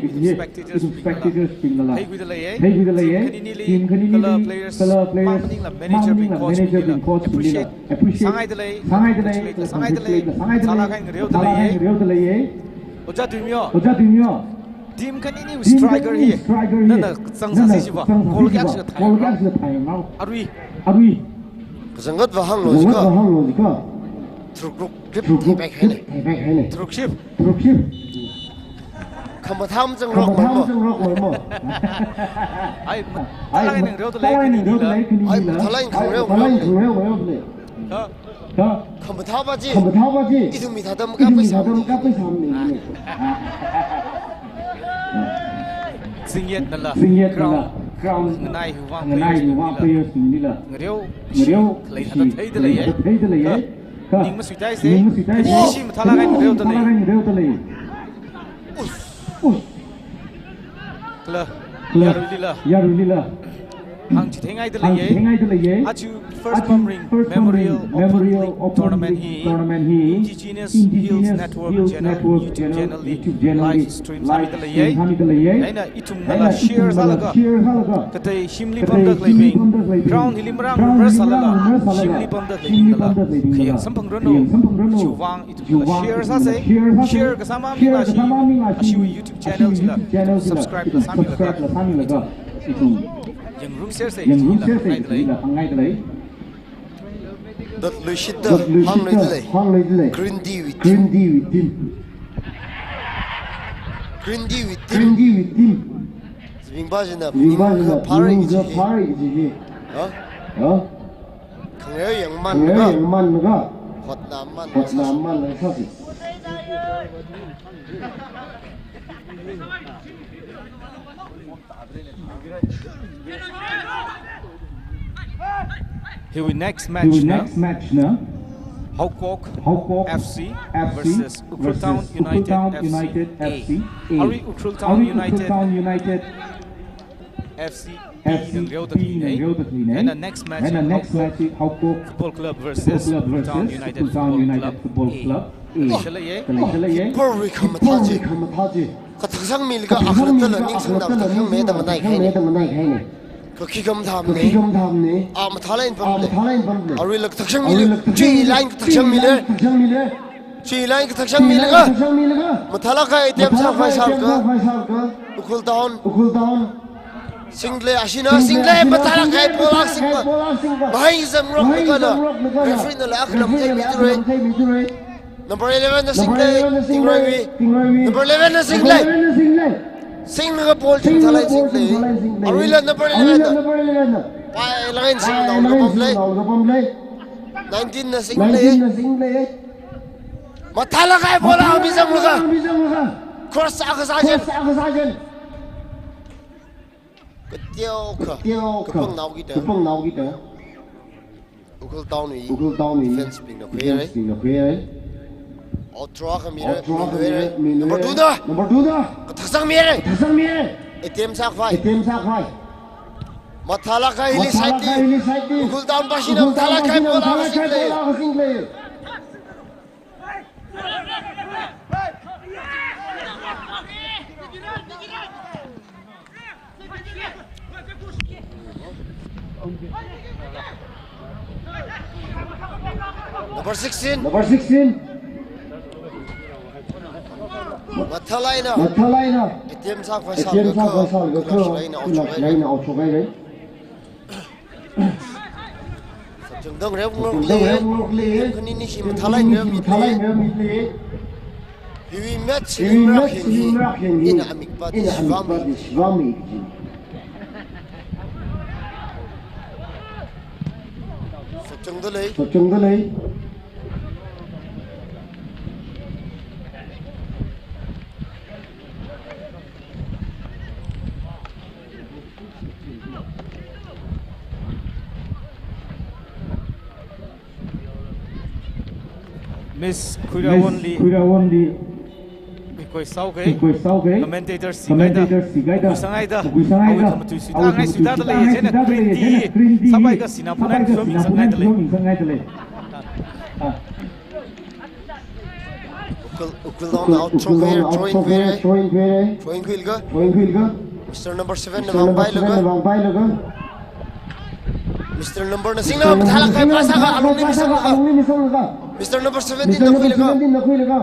ithum spectators bingla theikhuidalei. Theikhuidalei. Team khanini, team khanini, kala players, kala players, maningla manager bing, coach bingla appreciate sāngaidalei, sāngaidalei, congratulate sāngaidalei, congratulate sāngaidalei, congratulate sāngaidalei. Ojā Tuimyo. Ojā Tuimyo. Team khanini striker hi, striker hi, nana kachang sāsi jiva, goal kayākha thai, goal kayākha thai nao. Arui. Arui. Kazangatva hānglo jikha. Kazangatva hānglo jikha. Tharuk ruk grip, tharuk ruk grip, theipaik haine. Theipaik haine. Tharuk ship. Tharuk ship. Khamathā mazangrok maimo. Khamathā mazangrok maimo. Ai, ai, mathālāk eina ngareodalei, mathālāk eina ngareodalei khanila. Ai, mathālāk eina khangareo, mathālāk eina khangareo maimo. Kha. Kha. Khamathāva chi. Khamathāva chi. Ithum mi thāda makappai sāmane. Ithum mi thāda makappai sāmane. Zingyetnala. Zingyetnala. Ground. Ground. Nganaiwui vang, nganaiwui vang players bingla. Players bingla. Ngareo. Ngareo. Khalei thāda theidalei. Khalei thāda theidalei. Kha. Kha. Ning masuitāse. Ning masuitāse. Khanini chi mathālāk eina ngareodalei. Mathālāk eina ngareodalei. Us. Us. Kala, kala, yaruilila. Yaruilila. Hāngchitheingaidalei. Hāngchitheingaidalei. Aja First Bumrung Memorial Open League Tournament hi Indigenous Hills Network channel, YouTube channel li live stream sāmidalei. Sāmidalei. Eina ithumnala share sālaga, share sālaga, katei shimli pamda khaleibing, ground hili marāngarumrar sālala, shimli pamda khaleibingnala khayang samphangranu. Khayang samphangranu. Chiwui vang ithumnala share sāse. Share sāse. Share kasā mamingla, share kasā mamingla, ashiwui YouTube channel chila, ashiwui YouTube channel chila subscribe la sāmilaga, subscribe la sāmilaga, ithum yangrumserse, yangrumserse chila hāngngaidalei. Hāngngaidalei. Latluishitta, latluishitta hāngluidalei. Hāngluidalei. Green D wui team. Green D wui team. Green D wui team. Zibingpa china, zibingpa china, phāra kaji hi. Phāra kaji hi. Ha? Ha? Khangareo yangmānlaga. Khangareo yangmānlaga. Hotnamān. Hotnamān sāsi. Hiwui next match na, hiwui next match na, Haokok, Haokok F C, F C versus Ukhrul Town United, versus Ukhrul Town United F C A. F C A. Arui Ukhrul Town United, arui Ukhrul Town United F C B, F C B ngareo da khalei ne. Ngareo da khalei ne. Eina next match, eina next match Haokok Football Club versus Football Club versus Ukhrul Town United Football Club A. Khalei shalei ye. Khalei shalei ye. Keeper wui khamathā chi. Keeper wui khamathā chi. Kathakshang milaga, kathakshang milaga, akhalatala ningsangda, akhalatala ningsangda kathakshang meda nganai, kathakshang meda nganai haine. Kakhi khamathāmane. Kakhi khamathāmane. A mathālāk eina pamlei. A mathālāk eina pamlei. Aruila kathakshang mili. Aruila kathakshang mili. Chui line kathakshang mili. Chui line kathakshang mili. Chui line kathakshang mili. Chui line kathakshang mili. Mathālāk eina attempt sākhavai sālaga. Mathālāk eina attempt sākhavai sālaga. Ukhrul Town. Ukhrul Town. Singdalei ashina, singdalei ashina, singdalei ashina, mathālāk eina ball lāk singva. Ball lāk singva. Mahai zangrok, mahai zangrok nagana. Nagana. Referee nala akhanam, referee nala theimidalei. Akhanam theimidalei. Number eleven na singlei, Tingroiwui. Number eleven na singlei. Singlaga ball ching thalai singlei. Aruila number eleven na. Pai laga singna kapamlei. Nineteen na singlei. Mathālāk kahai ball akha mizanglaga. Cross akha sāchān. Kateokha. Kateokha. Kapangnaokida. Kapangnaokida. Ukhrul Town wui. Ukhrul Town wui. Defense bingna khuirai. Defense bingna khuirai. Outro akha mirai. Outro akha mirai. Mirai. Number two da. Number two da. Kathak sangmirai. Kathak sangmirai. Attempt sākhavai. Attempt sākhavai. Mathālāk kahai hili side li. Mathālāk kahai hili side li. Ukhrul Town pashina. Ukhrul Town pashina. Mathālāk kahai ball akha singlei. Mathālāk kahai ball akha singlei. Number sixteen. Number sixteen. Mathālāk eina. Mathālāk eina. Attempt sākhavai. Attempt sākhavai sālaga. Sālaga. Kala shilai eina out shokhairai. Sakchangda ngarep ngarokli. Sakchangda ngarep ngarokli. Khanini shi mathālāk eina ngarep mitlei. Hiwui match hi rimrak hiwui hi. Ina amik pā di shivāmi. Ina amik pā di shivāmi. Sakchangdalei. Sakchangdalei. Miss Khuirawonli. Miss Khuirawonli. Request sāuke. Request sāuke. Commentators sikaida. Commentators sikaida. Kuisangaida. Kuisangaida. Awui thamatui sita ngai sita dalei. Jena green tea. Sabai ka sina punai so mi sangaidalei. Sangaidalei. Ah. Ukhrul, Ukhrul Town na out throw khuirai, throw in khuirai. Throw in khuilaga. Throw in khuilaga. Mister number seven na vangpailaga. Mister number seven na vangpailaga. Mister number na singna mathālāk kahai pass akha alungli misanglaga. Alungli misanglaga. Mister number seventeen na khuilaga. Mister number seventeen na khuilaga.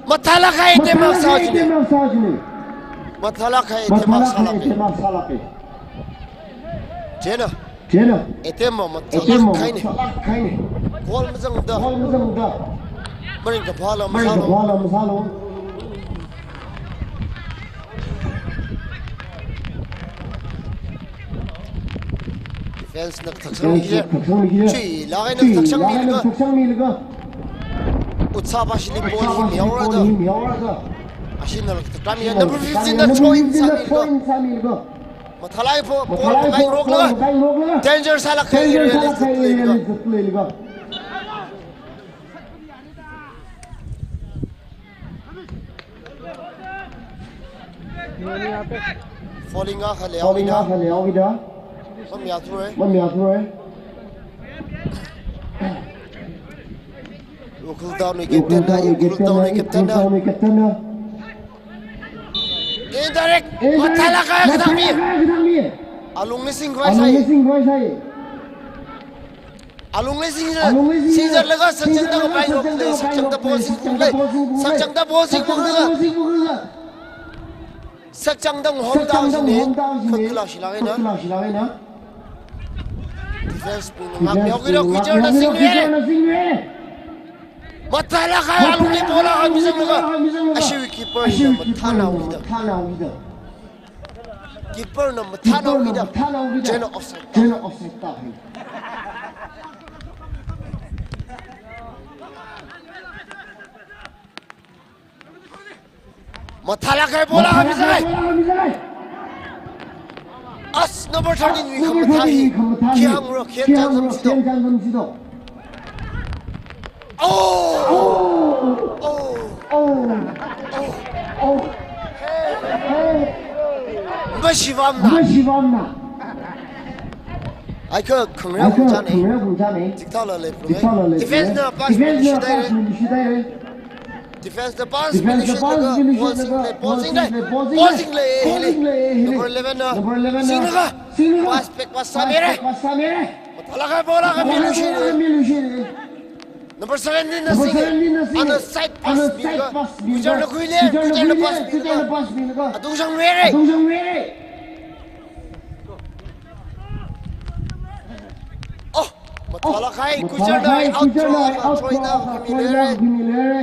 Mathālāk kahai attempt akha sā jine. Mathālāk kahai attempt akha sā jine. Mathālāk kahai attempt akha sālāke. Mathālāk kahai attempt akha sālāke. Jena. Jena. Attempt ma mathālāk kahaine. Attempt ma mathālāk kahaine. Goal mazangda. Goal mazangda. Maringkaphāla masālu. Maringkaphāla masālu. Defense na kathak sangmiki. Defense na kathak sangmiki. Chuilāk eina kathak sangmilaga. Chuilāk eina kathak sangmilaga. Utsa pashili ball hi mihaorada. Ball hi mihaorada. Ashina kathak sangmi. Number fifteen na throw in sāmilaga. Number fifteen na throw in sāmilaga. Mathālāk kahai ball, ball mathālāk kahai ball, ngai ngarokla. Ngai ngarokla. Danger sālāk kahai area li zatleilaga. Danger sālāk kahai area li zatleilaga. Falling akha leihaowa. Falling akha leihaowa da. Mamayāthura. Mamayāthura. Ukhrul Town wui captain na, Ukhrul Town wui captain na, Ukhrul Town wui captain na. Indirect. Indirect. Mathālāk kahai kathak mi. Mathālāk kahai kathak mi. Alungli singkhavai sai. Alungli singkhavai sai. Alungli singkhavai sai. Alungli singkhavai sai. Singzatlaga sakchangda kapai ngarokli. Sakchangda kapai ngarokli. Sakchangda ball singkhavai. Sakchangda ball singkhavai. Sakchangda ball singkhavai. Sakchangda ball singkhavai. Sakchangda ngahomda jine. Sakchangda ngahomda jine. Kha kala shilāk eina. Kha kala shilāk eina. Defense bing ngakmihaokida Khuichar na singre. Khuichar na singre. Mathālāk kahai alungli ball akha mizanglaga. Ashiwui keeper na mathānaowida. Mathānaowida. Keeper na mathānaowida. Keeper na mathānaowida. Jena offside. Jena offside tāhai. Mathālāk kahai ball akha mizangai. As number thirteen wui khamathā hi. Khi hāngra, khi hāngra, khi hāngra, khi hāngra. Oh! Oh! Oh! Oh! Oh! Mashivamna. Mashivamna. Ai kha khangareo khangareo bungchane. Chikthāla lei. Chikthāla lei. Defense na pass. Defense na pass. Defense na pass. Defense na pass. Ball singlei, ball singlei, ball singlei. Ball singlei. Number eleven na. Number eleven na. Singlaga. Singlaga. Pass back, pass sāmire. Pass back, pass sāmire. Mathālāk kahai ball akha miluishire. Miluishire. Number seventeen na sing. Number seventeen na sing. Ana side pass milaga. Ana side pass milaga. Khuichar na khuile. Khuichar na khuile. Khuichar na pass milaga. Khuichar na pass milaga. Atung shangmire. Atung shangmire. Oh, mathālāk kahai. Oh, Khuichar na mathālāk kahai. Khuichar na outthrow, outthrow, outthrow ina, outthrow ina khami lere. Khami lere.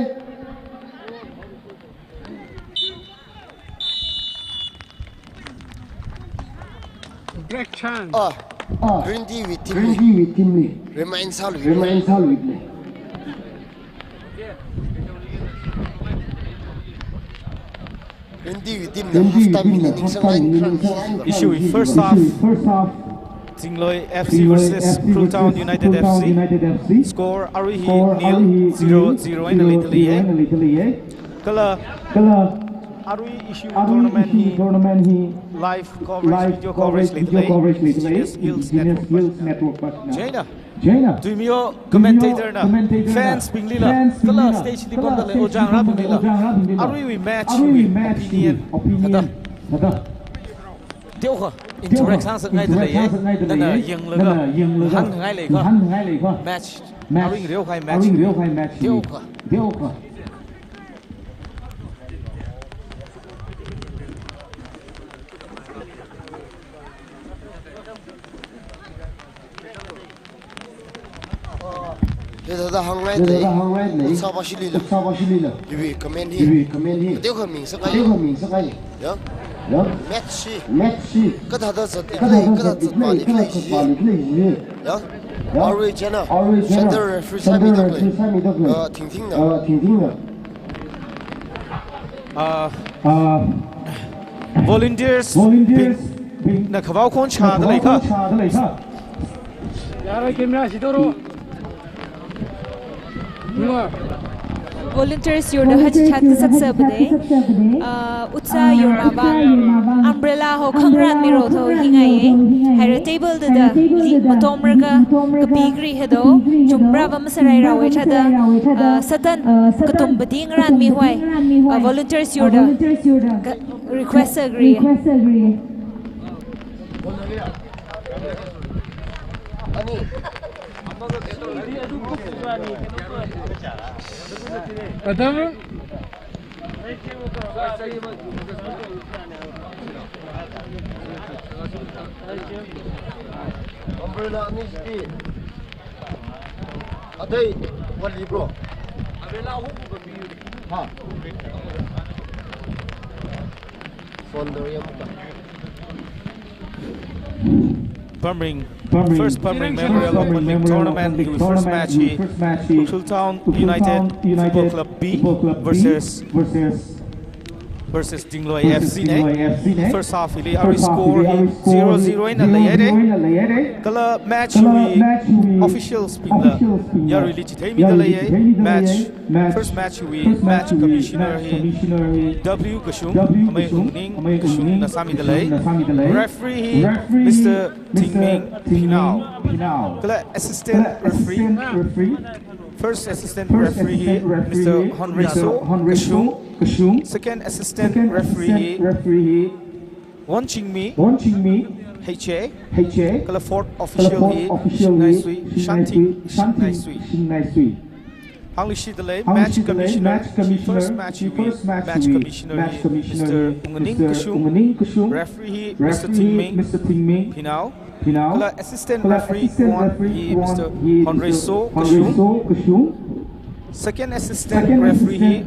Ah, Green Tea wui team li. Remind sāluile. Green Tea wui team na half time hina ningsang ngai khala. Issue first half. Tingloi F C versus Ukhrul Town United F C. Score arui hi nil zero zero eina leidalei. Kala arui issue tournament hi live coverage, video coverage leidalei Indigenous Hills Network page na. Chieina Tuimiyo commentator na fans bing lila kala stage li pamdalei ojā ngarābing lila aruiwui match wui opinion thāda teokha interact sāngasak ngai dalei. Nana yanglaga hāngngai leiakha match arui ngareokahai match teokha. Hithāda hāngngai dalei. Utsa Bashi lila. Iwui comment hi teokha mingasak ngai. Ya? Match hi kathāda zatli khalei, kathāda zatpāli khalei chi. Ya? Arui chieina center referee sāmidalei. Ah, Thingthing na. Ah, volunteers bing na khavao khon shāda leiakha. Yaroi, camera shidoro. Volunteers yurda hachichat kasaksa bade. Ah, Utsa yurmavang umbrella ho khangarān miro tho hi ngaiye. Haira table da da li matomraga kapi kri hedo. Chumrava masarai rawe thāda, ah, satan katum badi ngarān mihuai. Ah, volunteers yurda ka-, request sākri. Adam. Umbrella ani siti. Atai, wali bro. Ha. Sondorium ka. Pamring, first Pamring Memorial Open League Tournament, first match hi Ukhrul Town United Football Club B versus versus Tingloi F C ne. First half hili arui score hi zero zero eina leihaire. Kala match wui officials bingla yaruili chitheimida leiye. Match, first match wui match commissioner hi W Kashung, amei Ungning Kashung na sāmida lei. Referee hi Mister Tingming Phinao. Kala assistant referee, first assistant referee hi Mister Honreiso Kashung. Second assistant referee hi Wonchingmi H A. Kala fourth official hi Shingnaisui, Shanting Shingnaisui. Hāngluishida lei match commissioner, first match wui match commissioner hi Mister Ungning Kashung. Referee hi Mister Tingming Phinao. Kala assistant referee one hi Mister Honreiso Kashung. Second assistant referee hi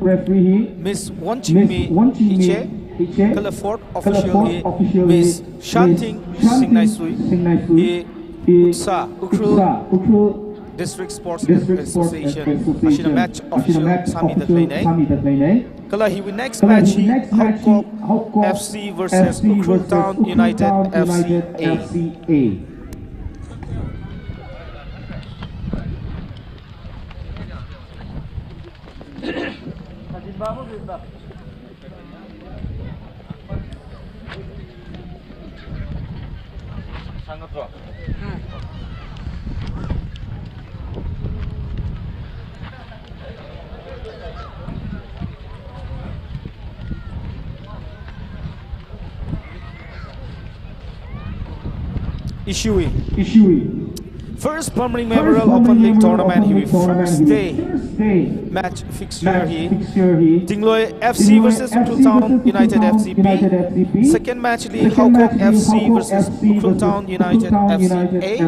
Miss Wonchingmi H A. Kala fourth official hi Miss Shanting Shingnaisui. Hi Utsa, Ukhrul District Sports Association ashina match official sāmida leinei. Kala hiwui next match hi Haokok F C versus Ukhrul Town United F C A. Issue. First Pamring Memorial Open League Tournament hiwui first day match fixture hi Tingloi F C versus Ukhrul Town United F C B. Second match li Haokok F C versus Ukhrul Town United F C A.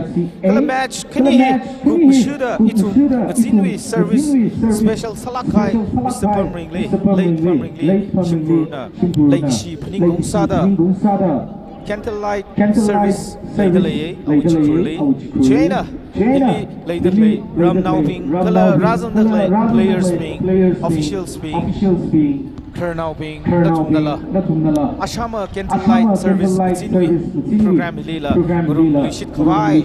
Kala match khani hi kup shuda ithum ngazinwui service special sālāk kahai Mister Pamringli, late Pamringli shimkhurna leikashi phaningungsa da. Candlelight service leida leiya, Aoichikhurli. Chieina hili leida khalei ramnaobing kala rāzangda khalei players bing, officials bing, khararnaobing, nathumnala ashama candlelight service machinwui program hilila ngarumluishit khavai,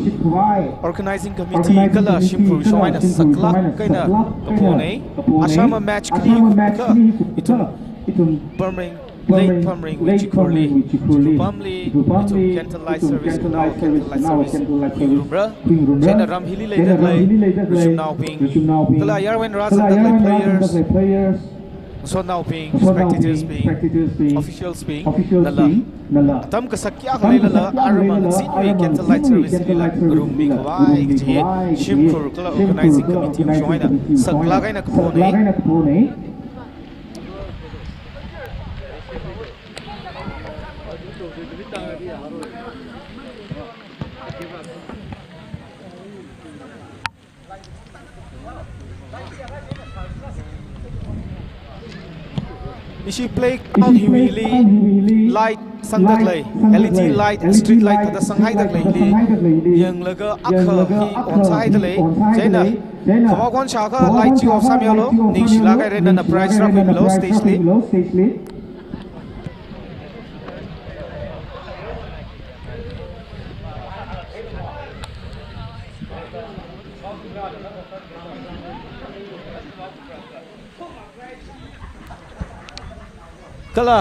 organizing committee kala shimkhur shong eina saklāk eina kaphonei. Ashama match khani kha ithum Pamring, Late Pamringwui chikhurli, Pamli, ithum candlelight service, nao candlelight service khuingarumra. Chieina ram hili leida khalei rijumnaobing kala ayarwui eina rāzangda khalei players, ngasotnaobing, spectators bing, officials bing nala atam kasak kayākha leilala aram machinwui candlelight service hilila ngarummi khavai kaji shimkhur kala organizing committee shong eina saklāk eina kaphonei. Ishi playground hiwuili light sangda khalei, L E D light, street light thāda sanghaida khaleili yanglaga akha hi onsāhaida lei. Chieina khamao khon shākha light chi off sāmilu, ningshilāk haira, nana prize rākhuimilu stage li. Kala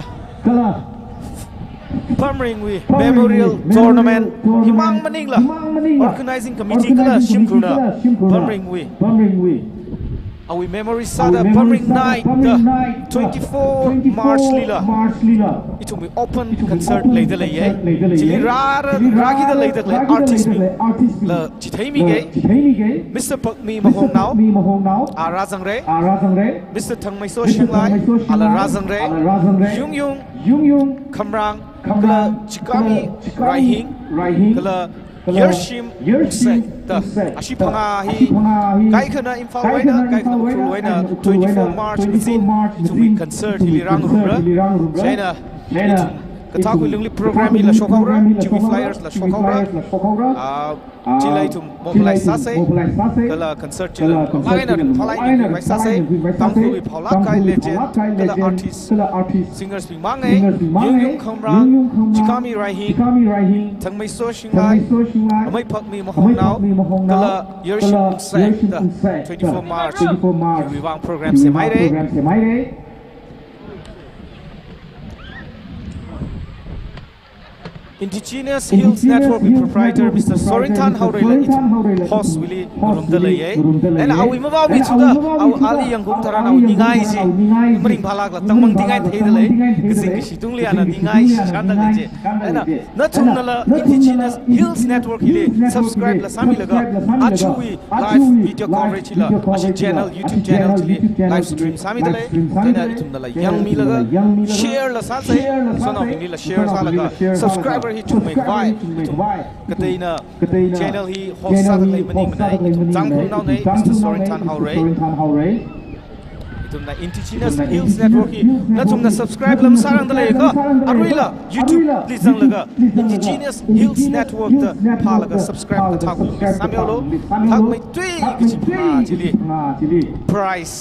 Pamringwui Memorial Tournament himang maningla organizing committee kala shimkhurna Pamringwui awui memory sāda Pamring Night da twenty-four March lila ithumwui open concert leida leiya. Chili rā, rā, rākida leida khalei artist bingla chitheimige. Mister Pakmi Mahongnao, a rāzangra. Mister Thangmeiso Shinglai, ala rāzangra. Yungyung Khamrang, kala Chikami Raihing, kala Yershim Wungsek da ashi phangā hi kaikhana Imphal wui eina, kaikhana Ukhrul wui eina twenty-four March machin ithumwui concert hili rāngarumra. Chieina ithum kathākha lungli program hila shokhaora, chiwui flyers la shokhaora. Ah, chila ithum mobilize sāsa, kala concert chila phalai eina ringphālāk eina ringphālāk sāsa. Tangkhulwui phaolāk kahai legend kala artist, singers bing mangei, Yungyung Khamrang, Chikami Raihing, Thangmeiso Shinglai, Amei Pakmi Mahongnao, kala Yershim Wungsek da twenty-four March hiwui vang program semhaira. Indigenous Hills Network wui proprietor Mister Sorinthan Haoreila ithum host wuili ngarumda leiya. Eina awui mavao mi thuda, awui ali yangkhaung tharan awui ningai chi maringphālākla tangmang tingai theida lei. Kazing kashi tungli ana ningai shanda kaje. Eina nathumnala Indigenous Hills Network hili subscribe la sāmilaga achuwui live video coverage hila ashi channel, YouTube channel chili live stream sāmida lei. Chieina ithumnala yangmilaga share la sāsa, ngasotnaobinglila share sālaga subscriber hi chungmei khavai ithum kateina channel hi host sāda khalei maningmana. Ithum Tangkhulnaona, Mister Sorinthan Haorei. Ithumna Indigenous Hills Network hi nathumna subscribe la masārangda leiakha, aruila YouTube li zanglaga Indigenous Hills Network da phālaga subscribe kathākha sāmilu. Hakmeithui kachi phangā chili prize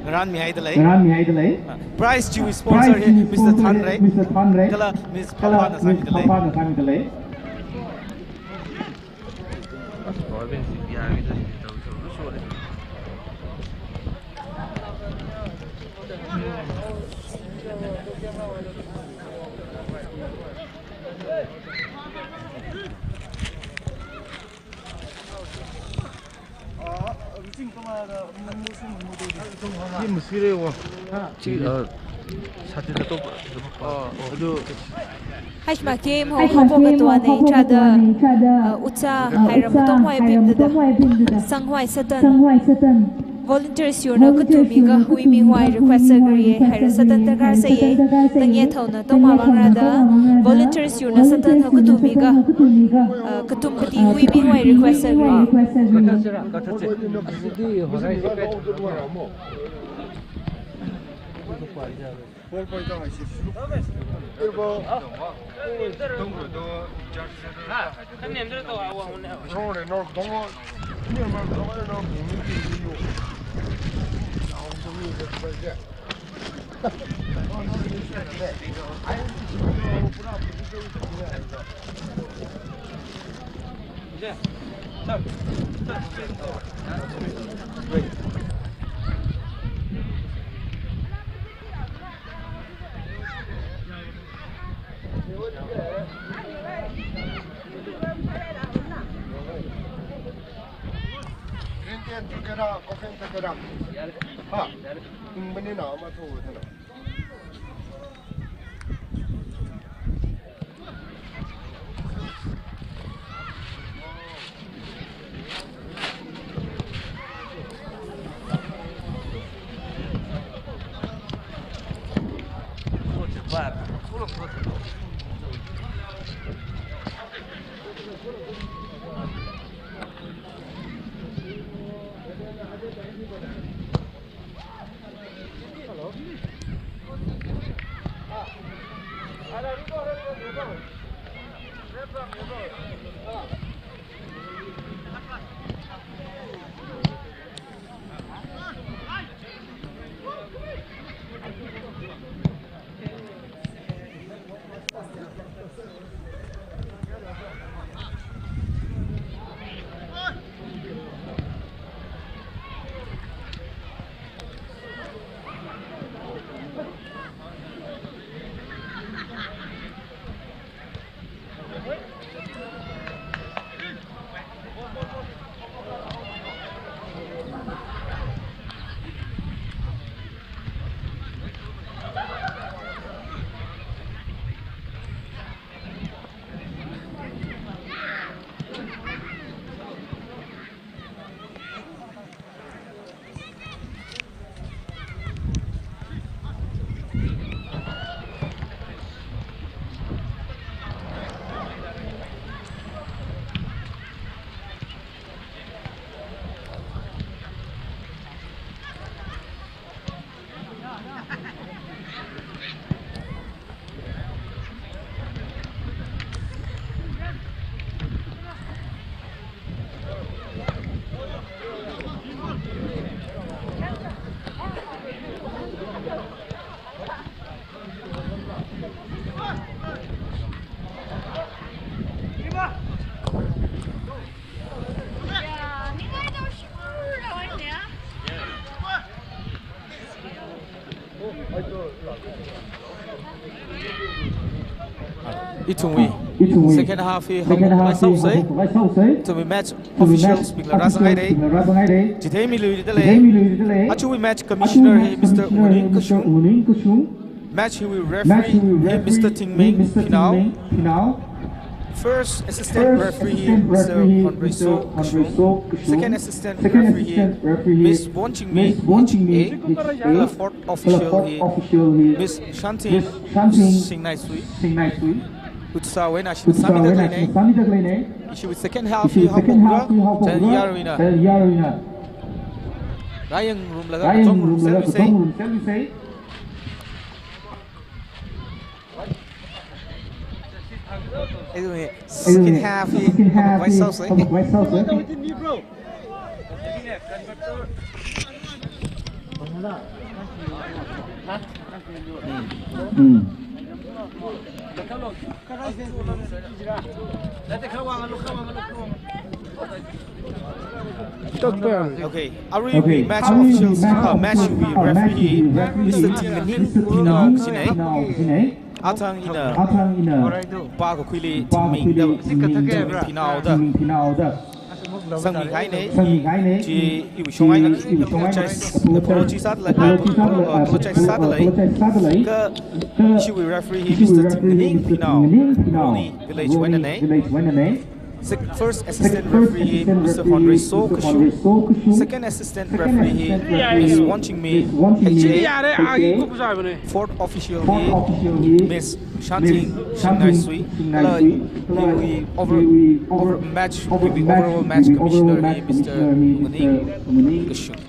ngarānmihaida lei. Prize chiwui sponsor hi Mister Thanrei kala Miss Phaphana sāmida lei. Hashma game ho hapo katuanei chada, uh, Utsa Hairam Tongwai Pimdada, Sangwai Satan. Volunteers yurna katumiga huimihai request sākari, Hairam Satan darkar sāya. Tangye thaona tongma bangrada, volunteers yurna Satan ho katumiga, uh, katum pati huimihai request sākari. Green tea and thakera, coffee and thakera. Ha, ing maningmana ama tho thana. Ithumwui second half hi haophok ngaisāsei. Ithumwui match officials bingla rāzanghai dei. Chitheimi luida lei. Aruiwui match commissioner hi Mister Nguning Kashung. Match hiwui referee hi Mister Tingming Phinao. First assistant referee hi Mister Honreiso Kashung. Second assistant referee hi Miss Wonchingmi H A. Kala fourth official hi Miss Shanting Singnaisui. Khutsāwui eina shitsāmida leinei. Ishiwui second half hi haophokra, chān yaruina. Rāyangrumlaga kachongrumsermisei. Ithumwui second half hi haophok ngaisāsei. Okay, aruiwui match officials, uh, match wui referee hi Mister Tingmaning Phinao kasinei. Athang ina pākakhuili Tingming da, Tingming Phinao da sangmihainei. Chi iwui shong eina apologize, apologize sāda lei, apologize sāda lei. Kha ishiwui referee hi Mister Tingmaning Phinao, Roni village wui einanei. Sec-, first assistant referee hi Mister Honreiso Kashung. Second assistant referee hi Miss Wonchingmi H A. Fourth official hi Miss Shanting Singnaisui. Kala iwui over-, over match, iwui overall match commissioner hi Mister Nguning Kashung.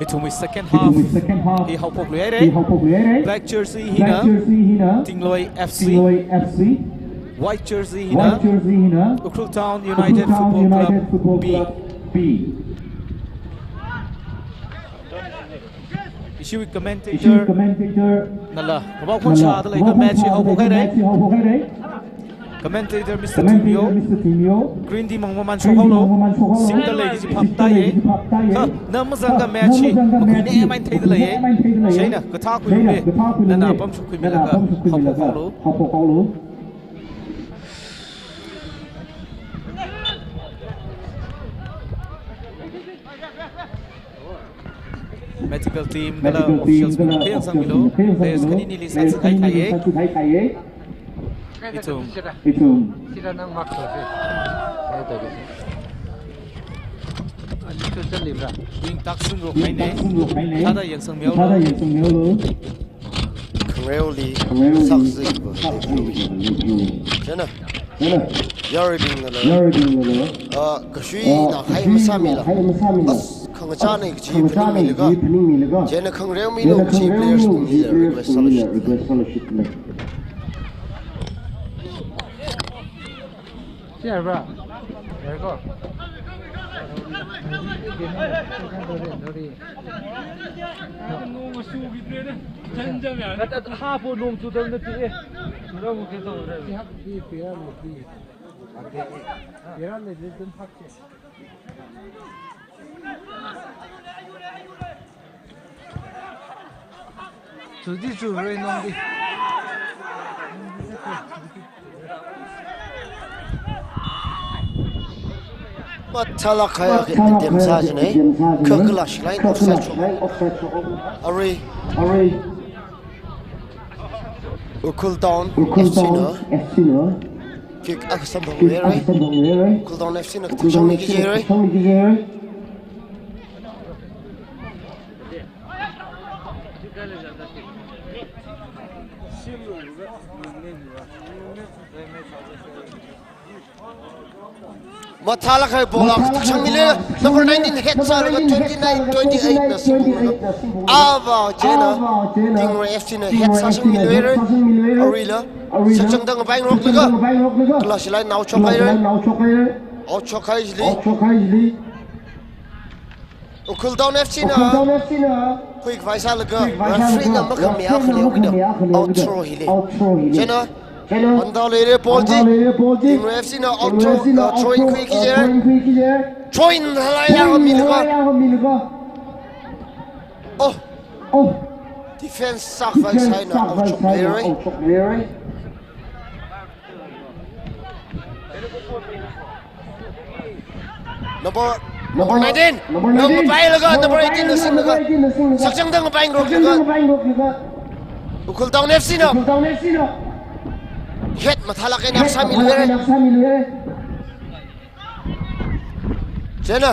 Ithumwui second half hi haophokluihaira. Black jersey hina Tingloi F C. White jersey hina Ukhrul Town United Football Club B. Ishiwui commentator nala mapao khon shāda leiakha match hi haophokhaira. Commentator Mister Timio, green team mang maman shokhaolu. Singda lei kaji phap tāya. Kha na mazangakha match hi makhuinei main theida leiya. Chieina kathā khuilu le, nana apam shok khuimilaga haophokhaolu. Medical team kala officials bing khayangsangmilu. Players khani nili sāthuihai kahaiya. Ithum. Ithum. Sira nang mark sāse. Ai, tadi. Ani tu chalibra. Wing tak sung rok haina. Thāda yangsangmihaolu. Khangareoli sākazei. Chieina. Yaruibingnala, ah, kashuina hai masāmila. As, khangachāna kaji phaningmilaga. Chieina khangareomilu kaji players bingli request sālu. Share bra. Share ko. Nong asu bidre ne. Jan jam ya. At, at, ha po nong chu dang na ti e. Chu ra mo ke to re. Ti hak di pira mo di. Pira le le dun hak che. Chu di chu rei nong di. Mathālāk kahai attempt sā jina. Kha clash line offside shok. Arui. Ukhrul Town F C na kick akha samphang haira. Ukhrul Town F C na kathak shangmi kaji haira. Mathālāk kahai ball akha kathak shangmila, number nineteen head sālaga twenty-nine twenty-eight na samphang. Ava chieina Tingroi F C na head sāshangmilu haira. Aruila sakchangda ngapaingaroklaga, clash line out shokhaira. Out shokhai chili. Ukhrul Town F C na khuikhavai sālaga, referee na makhami akha leokida, out throw hili. Chieina, anda leira ball chi. Tingroi F C na out throw, uh, throw in khui kaji haira. Throw in halaila milaga. Oh. Defense sākhavai sāhaina out shok haira. Number, number nineteen. Number nineteen. Number eighteen na singlaga. Sakchangda ngapaingaroklaga. Ukhrul Town F C na head mathālāk eina sāmilu haira. Chieina.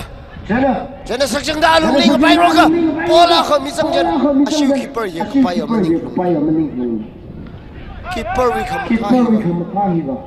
Chieina sakchangda alungli ngapaingarokha. Ball akha mizang chieina. Ashiwui keeper hi kapai ya maninglung. Keeper wui khamathā hiva.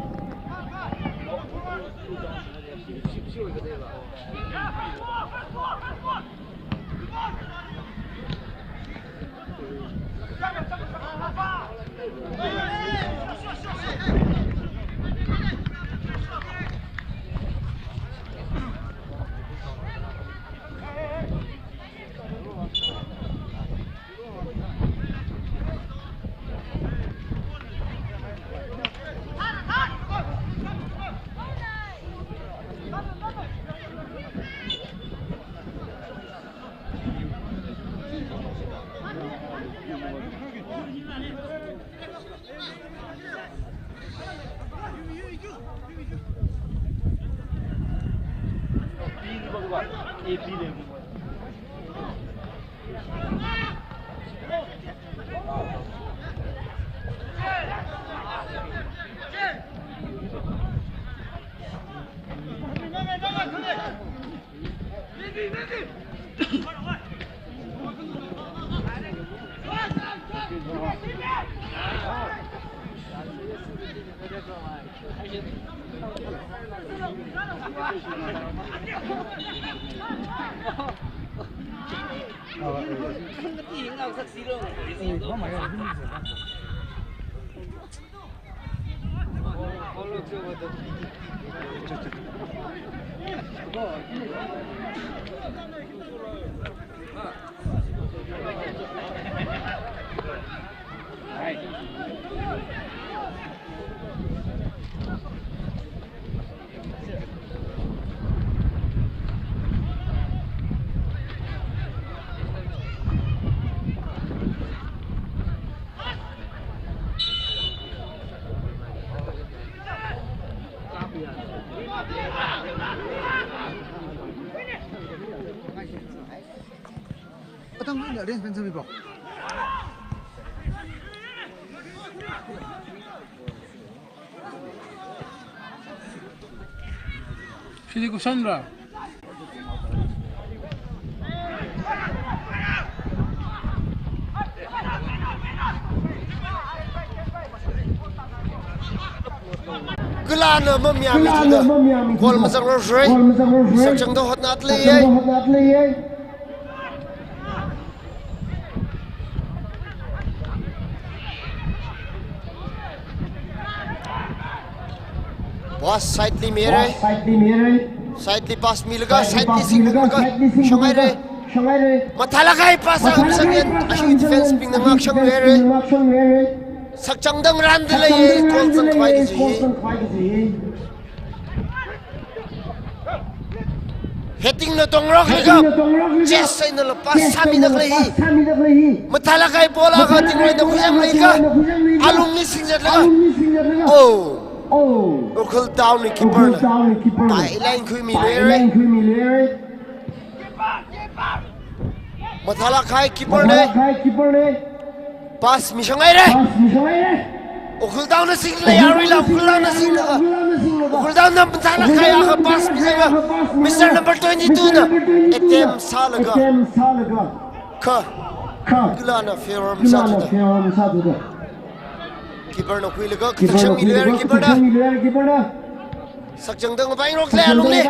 Atang ina arrange pen sami bro. Chili kusan ra. Kalāna mamayāmi thuda. Goal mazangrarmara. Sakchangda hotnadalei. Pass side li mira. Side li pass milaga, side li singlaga, shangaira. Mathālāk kahai pass akha sangyan, ashi defense bingna ngakshang haira. Sakchangda ngarāndalei, goal zangkhavai kaji hi. Heading na tongrok laga, chest sāhailala pass sāmidalei. Mathālāk kahai ball akha Tingruina khuizang leilaga, alungli singzatlaga. Oh. Ukhrul Town li keeper na. Pai line khuimilei. Mathālāk kahai keeper na. Pass mishangaira. Ukhrul Town na singlei, aruila Ukhrul Town na singlaga. Ukhrul Town na mathālāk kahai akha pass milaga. Mister number twenty-two na attempt sālaga. Kha. Kalāna fair arm sāthuda. Keeper na khuilaga, kathak shangmilei keeper na. Sakchangda ngapaingarokla alungli.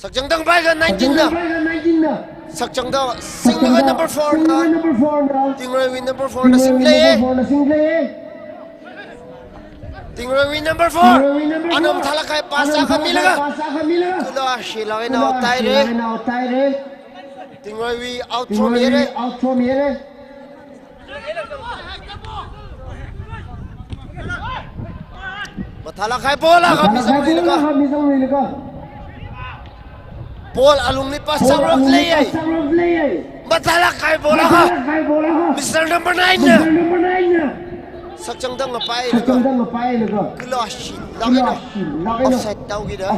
Sakchangda ngapaiga nineteen na. Sakchangda singlaga number four na. Tingruiwui number four na singlei. Tingruiwui number four. Ana mathālāk kahai pass akha milaga. Kala shilāk eina out haira. Tingruiwui out from haira. Mathālāk kahai ball akha mizangluilaga. Ball alungli pass zangrarlei. Mathālāk kahai ball akha. Mister number nine na. Sakchangda ngapailaga. Kala shilāk eina offside tāhaokida.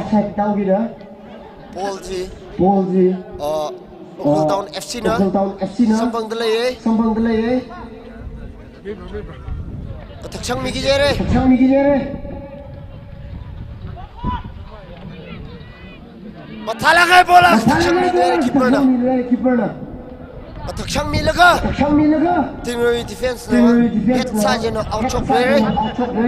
Ball chi. Ball chi. Uh, Ukhrul Town F C na. Ukhrul Town F C na. Samphangdalei. Samphangdalei. Kathak shangmiki jire. Kathak shangmiki jire. Mathālāk kahai ball akha. Mathālāk kahai ball akha. Kathak shangmilei keeper na. Kathak shangmilei keeper na. Kathak shangmilaga. Kathak shangmilaga. Tingruiwui defense na. Tingruiwui defense na. Head sāchina out shokra. Head sāchina out shokra.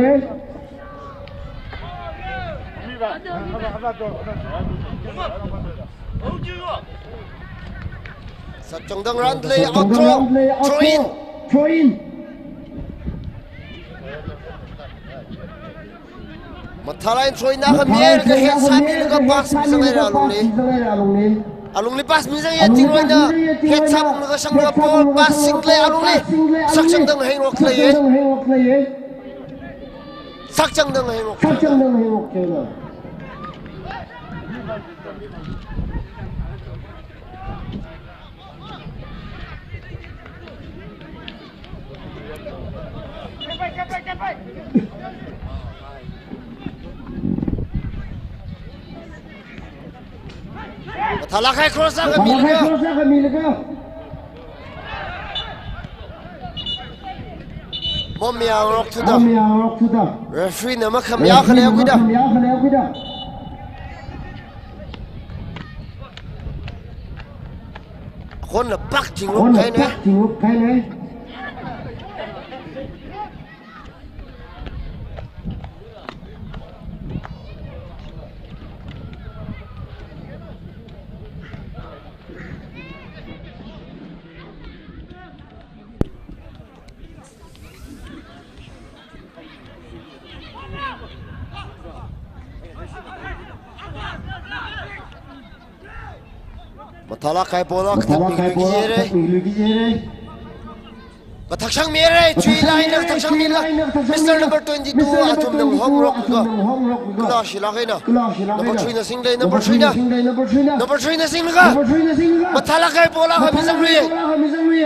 Sakchangda ngarāndalei, out throw. Throw in. Throw in. Mathālāk eina throw in akha milaga, head sāmilaga pass mizanghaira alungli. Alungli pass mizangya, Tingruina head sāphunglaga shanglaga ball pass singlei alungli. Sakchangda ngahaingarokleiya. Sakchangda ngahaingarok. Sakchangda ngahaingarok. Mathalakhai cross akha milaga. Mathalakhai cross akha milaga. Momia ngarok thuda. Momia ngarok thuda. Referee na makhamayā khalei kuida. Referee na makhamayā khalei kuida. Khon la pak chingruk khaina. Khon la pak chingruk khaina. Mathalakhai ball akha thak miluiki jire. Mathalakhai ball akha thak miluiki jire. Kathakshang mire, Chuila ina kathakshang mila. Mister number twenty-two, athumna hong rok ga. Kala shilak eina. Kala shilak eina. Number three na single, number three na. Number three na single, number three na. Number three na single ga. Number three na single ga. Mathalakhai ball akha mizang lui. Mathalakhai ball akha mizang lui.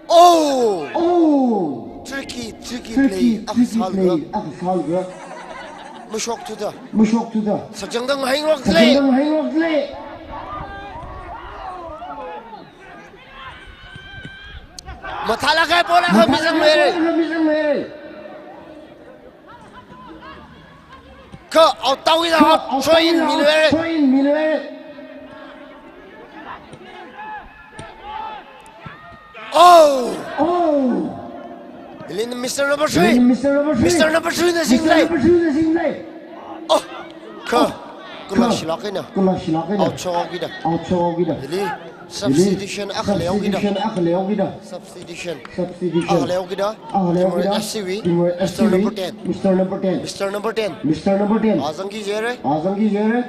Oh! Oh! Tricky, tricky play. Tricky, tricky play. Akha sal ga. Akha sal ga. Mashok thuda. Mashok thuda. Sakchangdang hang rok le. Sakchangdang hang rok le. Mathalakhai ball akha mizang lui. Mathalakhai ball akha mizang lui. Kha out tau ida. Kha out tau ida. Throw in milu. Throw in milu. Oh! Oh! Hili Mister number three. Hili Mister number three. Mister number three na single. Mister number three na single. Oh! Kha. Oh. Kala shilak eina. Kala shilak eina. Out shok kida. Out shok kida. Hili substitution akha lei kida. Substitution akha lei kida. Substitution. Substitution. Akha lei kida. Akha lei kida. Timur F C wui. Timur F C wui. Mister number ten. Mister number ten. Mister number ten. Mister number ten. Azangki jire. Azangki jire.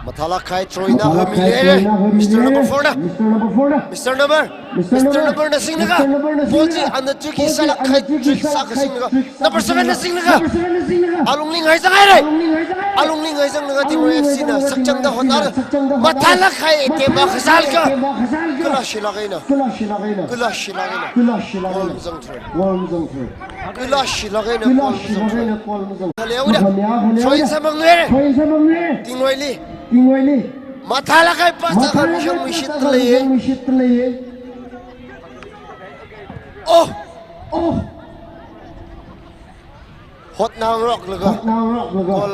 Mathalakhai throw in akha mile. Mathalakhai throw in akha mile. Mister number four na. Mister number four na. Mister number. Mister number. Mister number na singlaga. Mister number na singlaga. Ball chi ana tuki sālak khai trick sākha singlaga. Number seven na singlaga. Number seven na singlaga. Alungli ngaizang haire. Alungli ngaizang haire. Alungli ngaizanglaga Timur F C na sakchangda hotnara. Sakchangda hotnara. Mathalakhai attempt akha sālaga. Mathalakhai attempt akha sālaga. Kala shilak eina. Kala shilak eina. Kala shilak eina. Kala shilak eina. Goal zang thre. Goal zang thre. Kala shilak eina. Kala shilak eina goal zang thre. Goal zang thre. Khaleo da. Khaleo da. Throw in sāmang haire. Throw in sāmang haire. Tingwuili. Tingwuili. Mathalakhai pass akha mishang mishit lei. Mathalakhai pass akha mishang mishit lei. Oh! Oh! Hotnā ngaroklaga. Hotnā ngaroklaga. Goal.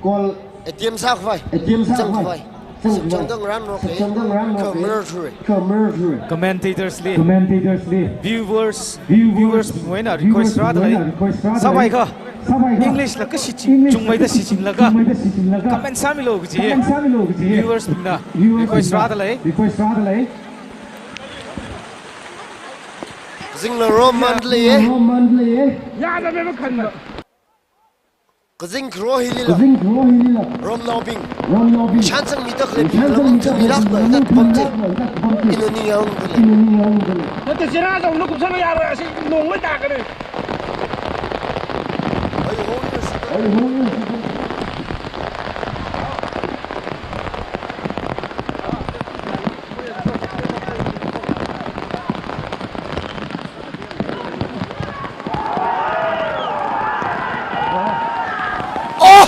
Goal. Attempt sākhavai. Attempt sākhavai. Zangkhavai. Zangkhavai. Sakchangda ngaranrok lei. Sakchangda ngaranrok lei. Kha mirror thura. Kha mirror thura. Commentators li. Commentators li. Viewers. Viewers. Viewers bingwui eina request rāda lei. Viewers bingwui eina request rāda lei. Sāpai kha. Sāpai kha. English la kashi chi. English la kashi chi. Chungmeida shichinlaga. Chungmeida shichinlaga. Comment sāmilu kaji. Comment sāmilu kaji. Viewers bingna. Viewers bingna. Request rāda lei. Request rāda lei. Kazingla Roman lei. Kazingla Roman lei. Yada me makhan ma. Kazing kro hilila. Kazing kro hilila. Romnaobing. Romnaobing. Chānsangmida khalei bing. Chānsangmida khalei bing. Lamang thumilak na dak pamte. Dak pamte. Ina ningyāng dale. Ina ningyāng dale. Nata sira zong lukup sana yaro asi nong mai ta kare. Ai ho. Ai ho. Oh!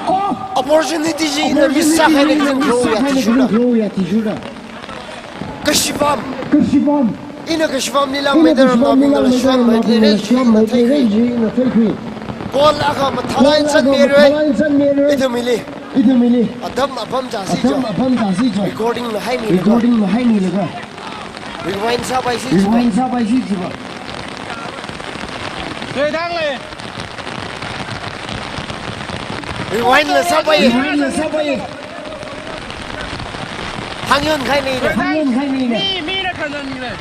Oh! Opportunity chi ina miss sākhaina kazing kro ya tishurda. Kashipam. Kashipam. Ina kashipamli langmeida Romnaobingna shon mai kle ren chi ina theikhui. Goal akha mathalai zan mirui. Ithumli. Ithumli. Atam apam chāsi jo. Atam apam chāsi jo. Recording la haimilaga. Recording la haimilaga. Rewind sāpai si jiba. Rewind sāpai si jiba. Thei thang lei. Rewind la sāpai. Rewind la sāpai. Hāngyon khai ni. Hāngyon khai ni. Mi, mi na khanan ni le.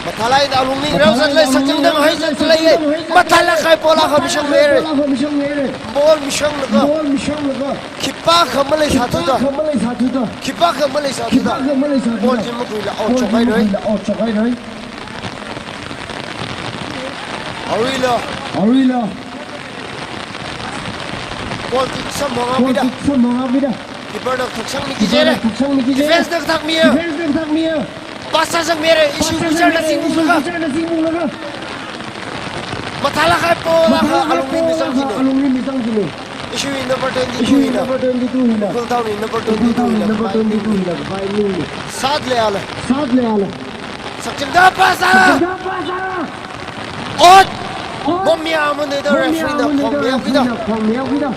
Mathalai da lungning rau zat lei, sakchangdang hai zat lei. Mathalakhai ball akha mishang mire. Ball mishanglaga. Khipākha maleisā thuda. Khipākha maleisā thuda. Ball chi makhuila out chok hairoi. Aruila. Aruila. Goal kick samphang apida. Goal kick samphang apida. Keeper na thakshang mi, keeper na kijele, thakshang mi kijele. Defense na thakmi ya. Defense na thakmi ya. Pass sāsang mere, issue, pass sāsang mere, issue, wizard na singmunglaga. Wizard na singmunglaga. Mathālāk kahai pola, mathālāk kahai alungli pola, misang jine. Alungli misang jine. Issue number twenty-two hina. Issue number twenty-two hina. Ukhrul Town hi number twenty-two hina. Ukhrul Town hi number twenty-two hina. Sat le ala. Sat le ala. Sakchangdang pass sāla. Sakchangdang pass sāla. Out. Out. Mamiya mane da, mamiya mane da, referee na khong miya, referee na khong miya kida.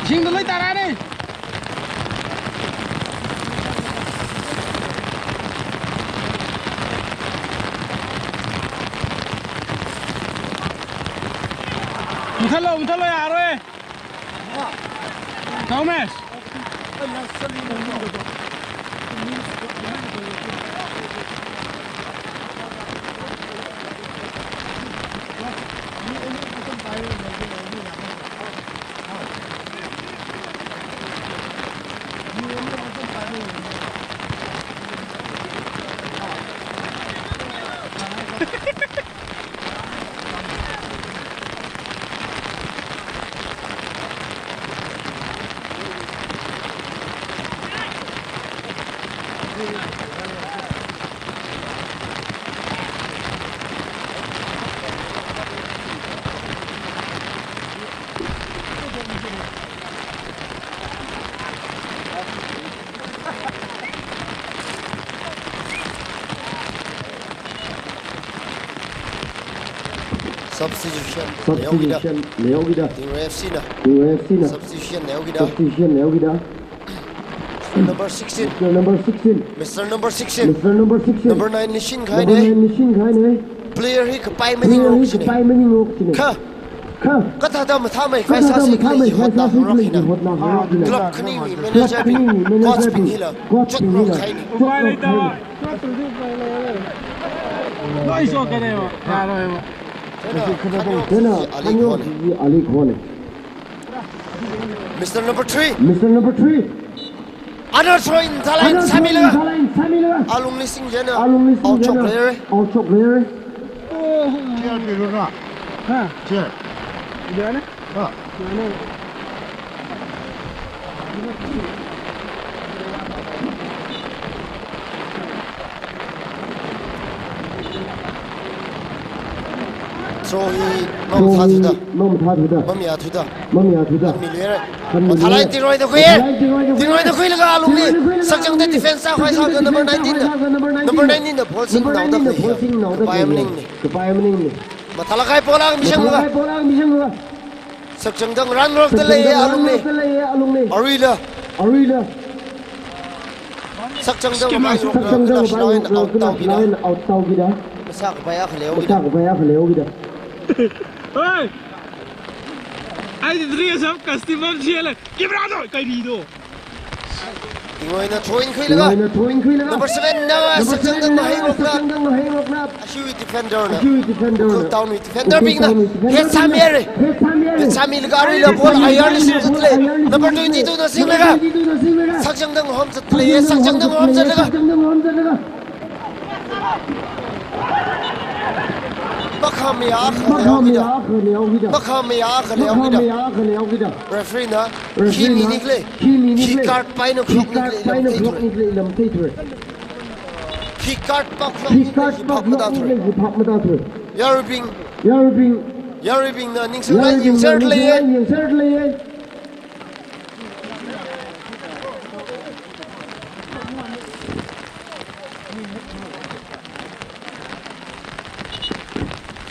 Jing dulai tarane. Muthalo, muthalo, yaroi. Thomas. Substitution, Leokida. Substitution, Leokida. Tingwui F C na. Tingwui F C na. Substitution, Leokida. Substitution, Leokida. Number sixteen. Mister number sixteen. Mister number sixteen. Mister number sixteen. Number nine nishin khai ne. Number nine nishin khai ne. Player hi kapai maning. Player hi kapai maning rok sine. Kha. Kha. Kathāda mathāmei khai sāsi khalei hotna hurok hina. Club khaniwui manager bing, coach bing hila chot rok khai ni. Upai leida. Loi so kane wa. Yaroi wa. Chieina, chieina, khanyo chi ali khon. Mister number three. Mister number three. Ana throw in, thalai in, ana throw in, sāmilaga. Thalai in, sāmilaga. Alungli singchina. Alungli singchina. Out chok lere. Out chok lere. Chair pi rura. Ha. Chair. Ida ne? Ha. Ida ne? Throw hi mamathā thuda. Mamathā thuda. Mamiya thuda. Mamiya thuda. Khanmi lere. Khanmi lere. Thalai Tingroi na khui. Thalai Tingroi na khui. Tingroi na khuilaga alungli. Tingroi na khuilaga alungli. Sakchangda defense sākhavai sāda number nineteen na. Number nineteen na. Number nineteen na ball singnaoda. Number nineteen na ball singnaoda. Kapai maningne. Kapai maningne. Mathālāk kahai pola mishanglala. Mathālāk kahai pola mishanglala. Sakchangdang run rokta leiya alungli. Sakchangdang run rokta leiya alungli. Aruila. Aruila. Sakchangdang, Sakchangdang, Sakchangdang, Sakchangdang, Sakchangdang, out tau kida. Out tau kida. Masā kapai akha leo kida. Masā kapai akha leo kida. Oi! Ai, di three sab custom bam chile. Kimra do, kai di do. Tingroi na throw in khuilaga. Tingroi na throw in khuilaga. Number seven na, number seven na, Sakchangdang Maheng rokna. Sakchangdang Maheng rokna. Ashiwui defender na. Ashiwui defender na. Ukhrul Town wui defender bingna. Ukhrul Town wui defender bingna. Head sāmire. Head sāmire. Head sāmilaga aruila ball ayarli singzat lei. Number twenty-two na singlaga. Number twenty-two na singlaga. Sakchangdang hom zat lei. Sakchangdang hom zat laga. Sakchangdang hom zat laga. Makhamiya akha leo kida. Makhamiya akha leo kida. Makhamiya akha leo kida. Makhamiya akha leo kida. Referee na. Referee na. Khi mi nikle. Khi mi nikle. Khi card paina, khi card paina block nikle, lam thei thur. Khi card pa block nikle, khi card pa block nikle, khi phap mathā thur. Yaruibing. Yaruibing. Yaruibingna ningsang lai, yaruibingna ningsang lai, ningsang lai, ningsang lai.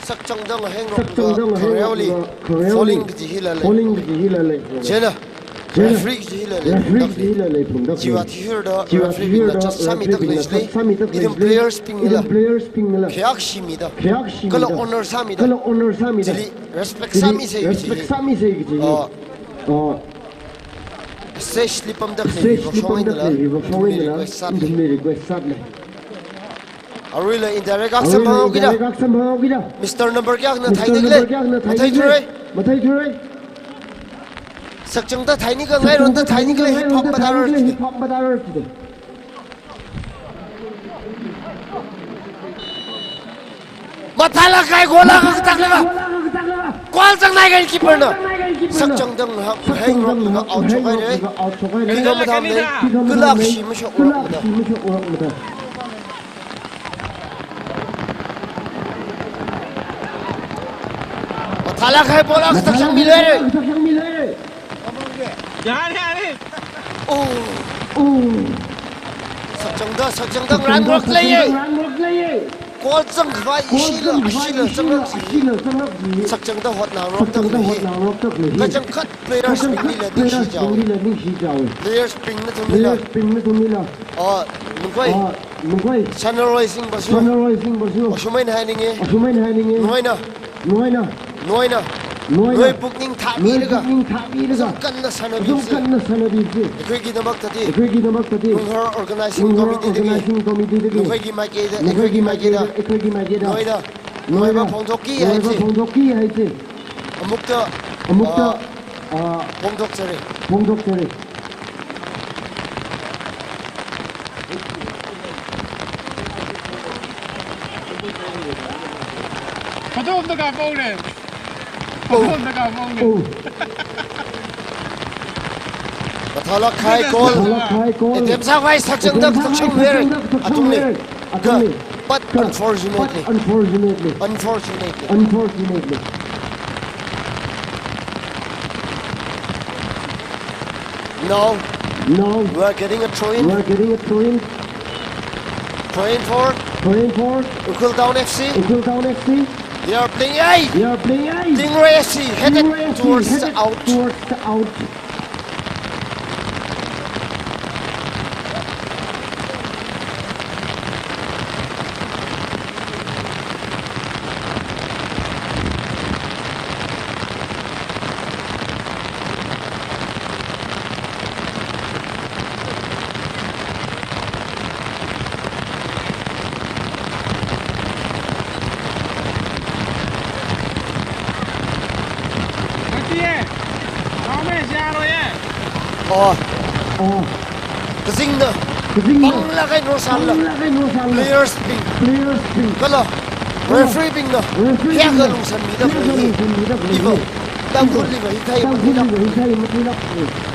Sakchangdang Maheng rokna, Sakchangdang Maheng rokna, Khareoli, Khareoli, Foling kaji hila lei. Foling kaji hila lei. Chieina. Referee kaji hila leiphungda khalei. Chiwui athishurda referee bingna chat sāmida khaleili, ithum players bingla khayākshimida, kala honor sāmida, chili respect sāmisa kaji. Oh. Stage li pamda khalei vāshong eina la, ithumli request sālei. Aruila indirect action phanghaokida. Mister Number kayākhana thai nikhala? Matheithura. Sakchangda thai nikhala, ngaironda thai nikhala, hip hop mathāra. Mathālāk kahai goal akha katak laga. Goal zangnai kahai keeper na. Sakchangda ngahak heng rok laga out shokhaira. Kha mathāmana, kala akhashi mashokhaira. Mathālāk kahai ball akha sakchangmiluira. Yare, yare. Oh. Oh. Sakchangda, sakchangda ngarān rok leiya. Goal zangkhavai ishila, ashila zanglākji. Sakchangda hotnā rokda khalei. Kachangkhat players bingli la ningshi jaowa. Players bing nathumli la. Oh, nungkoi. Nungkoi. Sānaroi singvasu. Sānaroi singvasu. Ashumai eina haininga. Ashumai eina haininga. Noina. Noina. Noina. Noina. Noi pukning thāmilaga. Noi pukning thāmilaga. Kachangkhat sānabisi. Kachangkhat sānabisi. ꯑꯩꯈꯣꯏꯒꯤꯗꯃꯛꯇꯗꯤ. ꯑꯩꯈꯣꯏꯒꯤꯗꯃꯛꯇꯗꯤ. ꯅꯨꯡꯍꯥꯔ organizing committee ꯗꯒꯤ. ꯅꯨꯡꯍꯥꯔ organizing committee ꯗꯒꯤ. ꯅꯈꯣꯏꯒꯤ ꯃꯥꯏꯀꯩꯗ, ꯑꯩꯈꯣꯏꯒꯤ ꯃꯥꯏꯀꯩꯗ. ꯅꯈꯣꯏꯒꯤ ꯃꯥꯏꯀꯩꯗ. ꯅꯣꯏꯗ. ꯅꯣꯏꯗ. ꯅꯣꯏꯕ ꯐꯣꯡꯗꯣꯛꯀꯦ ꯍꯥꯏꯁꯦ. ꯅꯣꯏꯕ ꯐꯣꯡꯗꯣꯛꯀꯦ ꯍꯥꯏꯁꯦ. ꯑꯃꯨꯛꯇ, ꯑꯃꯨꯛꯇ, ꯑ, ꯑ, ꯐꯣꯡꯗꯣꯛꯆꯔꯤ꯫ ꯐꯣꯡꯗꯣꯛꯆꯔꯤ꯫ ꯐꯣꯇꯣ ꯑꯝꯇ ꯀꯥꯞꯄꯛꯎꯅꯦ꯫ ꯐꯣꯇꯣ ꯑꯝꯇ ꯀꯥꯞꯄꯛꯎꯅꯦ꯫ ꯑꯣ꯫ ꯃꯊꯥꯂꯛ ꯍꯥꯏ ꯀꯣꯜ꯫ ꯃꯊꯥꯂꯛ ꯍꯥꯏ ꯀꯣꯜ꯫ ꯑꯦꯇꯦꯝ ꯁꯥꯛ ꯍꯥꯏ ꯁꯛꯆꯪꯗ ꯁꯛꯆꯪ ꯍꯥꯏ ꯊꯛꯁꯪ ꯁꯛꯆꯪ ꯍꯥꯏꯔꯦ꯫ ꯁꯛꯆꯪ ꯍꯥꯏꯔꯦ꯫ ꯑꯗꯨꯅꯤ꯫ ꯑꯗꯨꯅꯤ꯫ But unfortunately. But unfortunately. Unfortunately. Unfortunately. Now, now, we are getting a throw in. We are getting a throw in. Throw in for. Throw in for. Ukhrul Town F C. Ukhrul Town F C. They are playing A. They are playing A. Tingre F C headed towards the out. Towards the out. Oh. Oh. Kazingna. Kazingna. Pangla kai no sanla. Pangla kai no sanla. Players bing. Players bing. Kala. Kala. Referee bingna. Referee bingna. Hiyakha lungsanmida. Hiyakha lungsanmida. Iva. Tangkhul liva hithai. Tangkhul liva hithai.